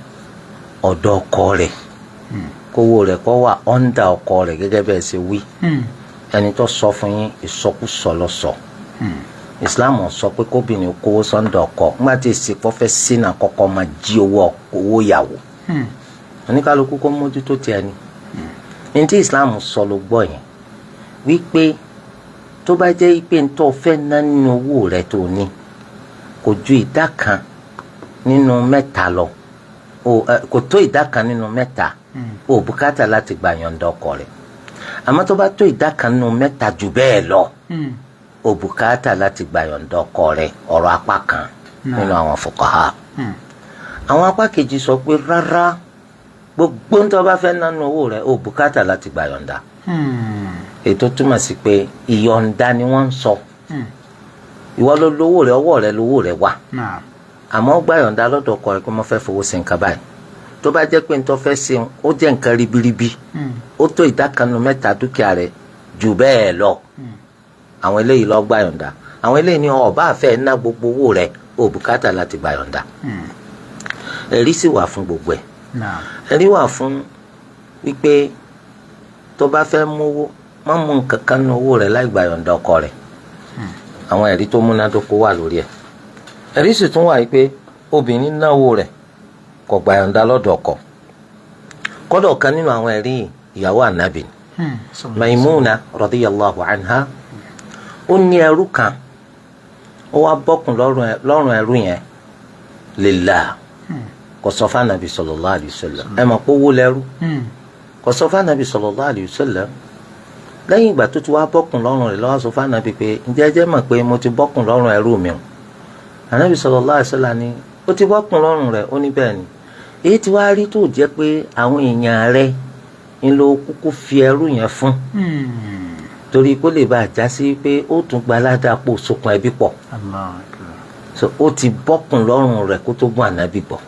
ọ̀dọ̀ ọkọ rẹ̀, kówó rẹ̀ kó wà under ọkọ rẹ̀ gẹ́gẹ́ bẹ́ẹ̀ ṣe wí. Ẹni tó sọ fún yín, ìsọkúsọ ló sọ. Islam sọ pé kóbìnrin kówó sọ́ndọ̀ ọkọ nígbà tí èsì pọ́ fẹ́ sínú àkọ́kọ́ máa jí owó owó ìyàwó. Oníkálukú kó mójútó tiẹ̀ ni. Ní tí Islam sọ ló gbọ́ yẹn, wípé tó bá jẹ́ pé ń tó fẹ́ ná nínú owó rẹ̀ tó ní kò ju ìdá kan nínú mẹ́ta lọ, kò tó ìdá kan nínú mẹ́ta, o bùkátà láti gbà yọ̀ǹda ọkọ rẹ̀. Àmọ́ tó bá tó ìdá kan nínú mẹ́ta jù bẹ́ẹ̀ lọ, o bùkátà láti gbà yọ̀ǹda ọkọ rẹ̀. Ọ̀rọ̀ apá kan nínú àwọn fuqaha. Àwọn apá kejì sọ pé rárá, gbogbo ń tó bá fẹ́ nánú owó rẹ̀, o bùkátà láti gbà yọ̀ǹda. Ètò túmọ̀ sí pé ìyọ̀ǹda ni wọ́n ń sọ. Ìwọ ló lówó rẹ̀, ọwọ́ rẹ̀ lówó rẹ̀ wà, àmọ́ gbà yọ̀ǹda lọ́dọ̀ ọkọ rẹ̀ pé mo fẹ́ fowó ṣe nǹkan báyìí. Tó bá jẹ́ pé ń tó fẹ́ ṣe ó jẹ́ nǹkan ribiribi, ó tó ìdá kan nínú mẹ́ta dúkìá rẹ̀ jù bẹ́ẹ̀ lọ, àwọn eléyìí lọ gbà yọ̀ǹda. Àwọn eléyìí ní ọba àfẹ́ ná gbogbo owó rẹ̀, ó bùkátà láti gbà yọ̀ǹda. Ẹ̀rí sì wà fún gbogbo ẹ̀. Ẹ̀rí wà fún wípé tó bá fẹ́ mówó, má mú nǹkan kan nínú owó rẹ̀ láì gbà yọ̀ǹda ọkọ rẹ̀. Àwọn ẹ̀rí tó múnádóko wà lórí ẹ̀. Ẹ̀rí sì tún wà wípé obìnrin náwó rẹ̀, kò gbà yọ̀ǹda lọ́dọ̀ ọkọ. Kọ́dọ̀ kan nínú àwọn ẹ̀rí yìí, ìyàwó ànábì ni, Maimuna radiyallahu anha, ó ní ẹrú kan, ó wá bọ́kùn lọ́rùn ẹrú yẹn lillah. Kò sọ fún anabi sallallahu alayhi wa sallam. Ẹ mọ̀ pé owó lẹ́rú. Kò sọ fún anabi sallallahu alayhi wa sallam. Lẹ́yìn ìgbà tó ti wá bọ́kùn lọ́rùn rẹ̀, ló wá sọ fún anabi pé, "Ǹjẹ́ ẹ jẹ́ mọ̀ pé mo ti bọ́kùn lọ́rùn ẹrú mi o?" Anabi sallallahu alayhi wa sallam ni, "Ó ti bọ́kùn lọ́rùn rẹ̀?" Ó ní, "Bẹ́ẹ̀ ni." "Èyí ti wá rí tó jẹ́ pé àwọn èèyàn rẹ̀ ń lo kúkú fi ẹrú yẹn fún, torí kó lè bá a já sí pé ó tún gba aládàá pò sokùn ẹbí pọ̀?" So ó ti bọ́kùn lọ́rùn rẹ̀ kó tó bún ànábì bọ̀.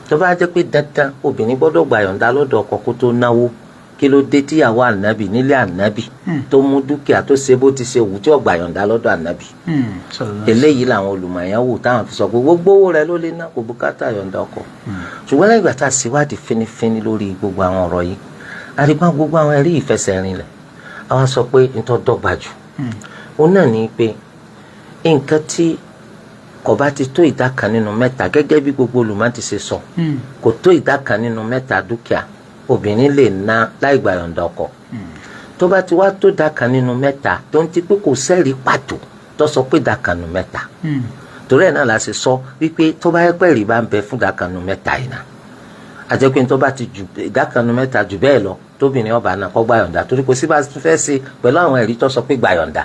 Tó bá jẹ́ pé dandan obìnrin gbọ́dọ̀ gbà yọ̀ǹda lọ́dọ̀ ọkọ kó tó náwó, kí ló dé tíyàwó ànábì nílé ànábì tó mú dúkìá tó ṣe bó ti ṣe wù tí ó gbà yọ̀ǹda lọ́dọ̀ ànábì? Eléyìí làwọn olùmọ̀ọ́yán wò táwọn fi sọ pé gbogbo owó rẹ̀ ló lè ná, kò bùkátà yọ̀ǹda ọkọ. Ṣùgbọ́n lẹ́yìn ìgbà tá a ṣèwádìí fínífíní lórí gbogbo àwọn ọ̀rọ̀ yìí, àrígbá gbogbo àwọn ẹ̀rí ìfẹsẹ̀rinlẹ̀, àwa sọ pé ntọ́ dọ́gba jù òun náà ní pé nǹkan tí Kò bá ti tó ìdá kan nínú mẹ́ta gẹ́gẹ́ bí gbogbo olùmọ̀ ti ṣe sọ, kò tó ìdá kan nínú mẹ́ta dúkìá obìnrin lè ná láì gbà yọ̀ǹda ọkọ. Tó bá ti wá tó ìdá kan nínú mẹ́ta, tó ń ti pé kò sẹ́rìí pàtó tó sọ pé ìdá kan nínú mẹ́ta, torí ẹ̀ náà la ṣe sọ wípé tó bá yẹ pé ẹ̀rí bá ń bẹ fún ìdá kan nínú mẹ́ta yìí náà, àjẹ́ pé tó bá ti ju ìdá kan nínú mẹ́ta jù bẹ́ẹ̀ lọ, tóbìnrin ọba náà kó gbà yọ̀ǹda, torí kò sí bá fẹ́ ṣe pẹ̀lú àwọn ẹ̀rí tó sọ pé gbà yọ̀ǹda.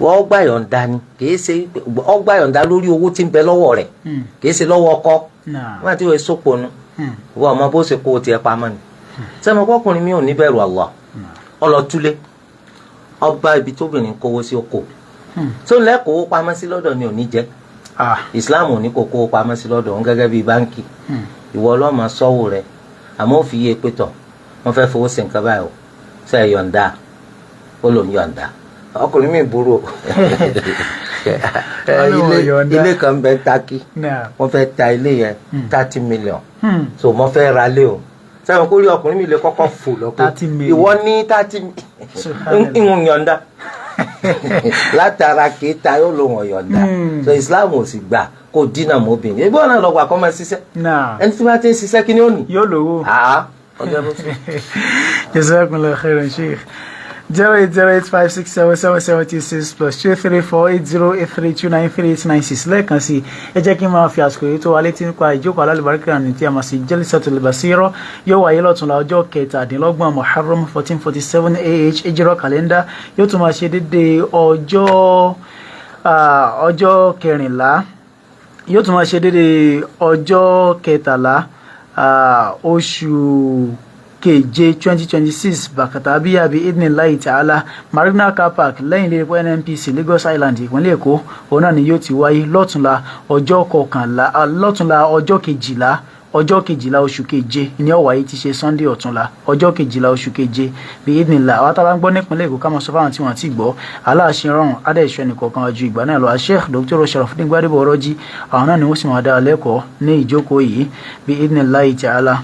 Wọ́n gbà yọ̀ǹda ni, kì í ṣe ọ gbà yọ̀ǹda lórí owó tí ń bẹ lọ́wọ́ rẹ̀, kì í ṣe lọ́wọ́ ọkọ. Wọ́n àti wọ́n soponu, wọ́n ọmọ bó ṣe kó o tiẹ̀ pamọ́ ni. Sẹ́mi ọkùnrin mi ò ní bẹ̀rù Allah, ọlọ́túlé ọba ibi tóbìnrin kówó sí oko tó lẹ́kọ̀ọ́ pamọ́ sí lọ́dọ̀ ni ò ní jẹ́. Islam ò ní kó kówó pamọ́ sí lọ́dọ̀ òun gẹ́gẹ́ bíi báńkì. Ìwọ ọlọ́mọ sọ́wọ́ rẹ̀, àmọ́ ó fi yé pé tọ̀ wọ́n fẹ́ fowó sí nǹkan báyìí o, ṣe é yọ̀ǹda? Ó lòún yọ̀ǹda. Ọkùnrin mi burú o. Ilé kan bẹ Takí, wọ́n fẹ́ ta ilé yẹn 30 million, so mo fẹ́ ra lé o. Sẹ́wọ̀n kórìí ọkùnrin mi lè kọ́kọ́ fò lọ pé ìwọ ní 30 ìwọ̀n yọ̀ǹda látara kéta yóò lò wọ́n yọ̀ǹda. So Islam ò sì gbà kó dínà mọ́bìnrin. Ebi wọn náà lọ gbà kọ́ máa ṣiṣẹ́. Ẹni tí wọ́n ti ń ṣiṣẹ́ kí ni ó ní? Yóò lówó. Jazakumullahu khairan Sheikh. 08085677726 plus 2348083293896 lẹ́ẹ̀kan sí. Ẹ jẹ́ kí n máa fi àsìkò yìí tó wa létí nípa ìjókòó alálùbáríkà ní tí a máa sì Jalsatul Basira yóò wáyé lọ́túnla ọjọ́ 27 Muharram 1447 AH Hijra calendar, yóò tún máa ṣe déédéé ọjọ́ kẹrìnlá, yóò tún máa ṣe déédéé ọjọ́ 13 oṣù keje 2026 bàkàtà bíyàbí idnillahi ta'ala, Marina Car Park lẹ́yìn ilé epo NNPC Lagos Island ìpínlẹ̀ Èkó, òun náà ni yóò ti wáyé lọ́túnla ọjọ́ kọkànlá, lọ́túnla ọjọ́ kejìlá, ọjọ́ kejìlá oṣù keje ní ó wáyé, ti ṣe Sunday ọ̀túnla ọjọ́ kejìlá oṣù keje bí idnillah. Àwọn tábà ń gbọ́ nípínlẹ̀ Èkó ká máa sọ fáwọn tí wọ́n ti gbọ́ aláàṣẹ rọrùn adéṣọ ẹnìkọ̀ọ̀kan ju ìgbà náà lọ. Sheikh Dr. Sharafudin Gbadebo Ọrọ́jí, àwọn náà ni wọ́n sì máa dá lẹ́kọ̀ọ́ ní ìjókòó yìí bí idnillahi ta'ala.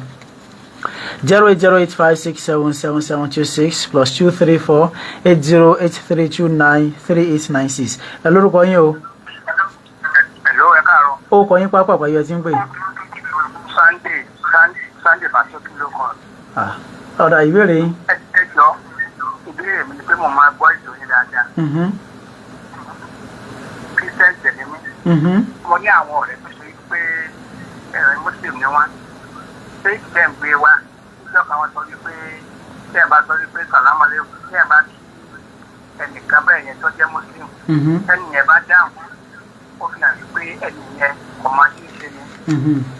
08085677726 plus 2348083293896. Ẹ lórúkọ yín o. Hello, ẹ káàárọ̀. Ó kọ yín pápá àpáyọ tí ń pè. Sunday Fáṣọkí ló kọ. Ọ̀dà ìbéèrè yín. Ẹ jọ, ìbéèrè mi ni pé mo máa gbọ́ ètò yín dáadáa. Christian tẹ̀lé mi. Mo ní àwọn ọ̀rẹ́ tó ṣe pé ẹ̀rọ Muslim ni wọ́n. Ṣé ìṣẹ́ ń gbé wa? Ìjọba wọn sọ wípé tí ẹ bá sọ wípé sàlámù aláìkùm, tí ẹ bá kí ẹnìkan bẹ́ẹ̀ yẹn tó jẹ́ Muslim, ẹnì yẹn bá dáhùn, ó fi hàn wípé ẹnì yẹn kò máa ṣe é ṣe ni.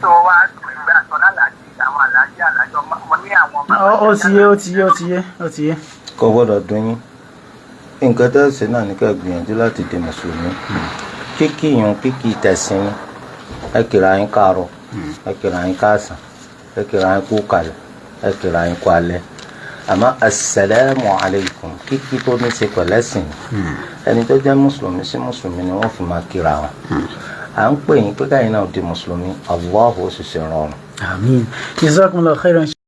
Tó wá pẹ̀lú àtọ́lá àlàájì, àwọn àlàájì àlàájọ mo ní àwọn. Ó ti yé, ó ti yé, ó ti yé, ó ti yé. Kò gbọ́dọ̀ dùn yín. Nǹkan tó ṣe náà ní ká gbìyànjú láti di mùsùlùmí. Kíkì yun kíkì tẹ̀sìn ni. Ẹ kìlà yín káàárọ̀, ẹ kìlà yín káàsán, ẹ kìlà yín kú kalẹ̀, ẹ kìlà yín kú alẹ́. Àmọ́ asalaamu alaykum kíkí tó ní ṣe pẹ̀lẹ́sìn, ẹni tó jẹ́ mùsùlùmí sí mùsùlùmí ni wọ́n fi máa kíra wọn. À ń pè yín pé káyìn náà di mùsùlùmí, Allahu ó sì ṣe rọrùn. Àmín. Jazakumullahu khairan.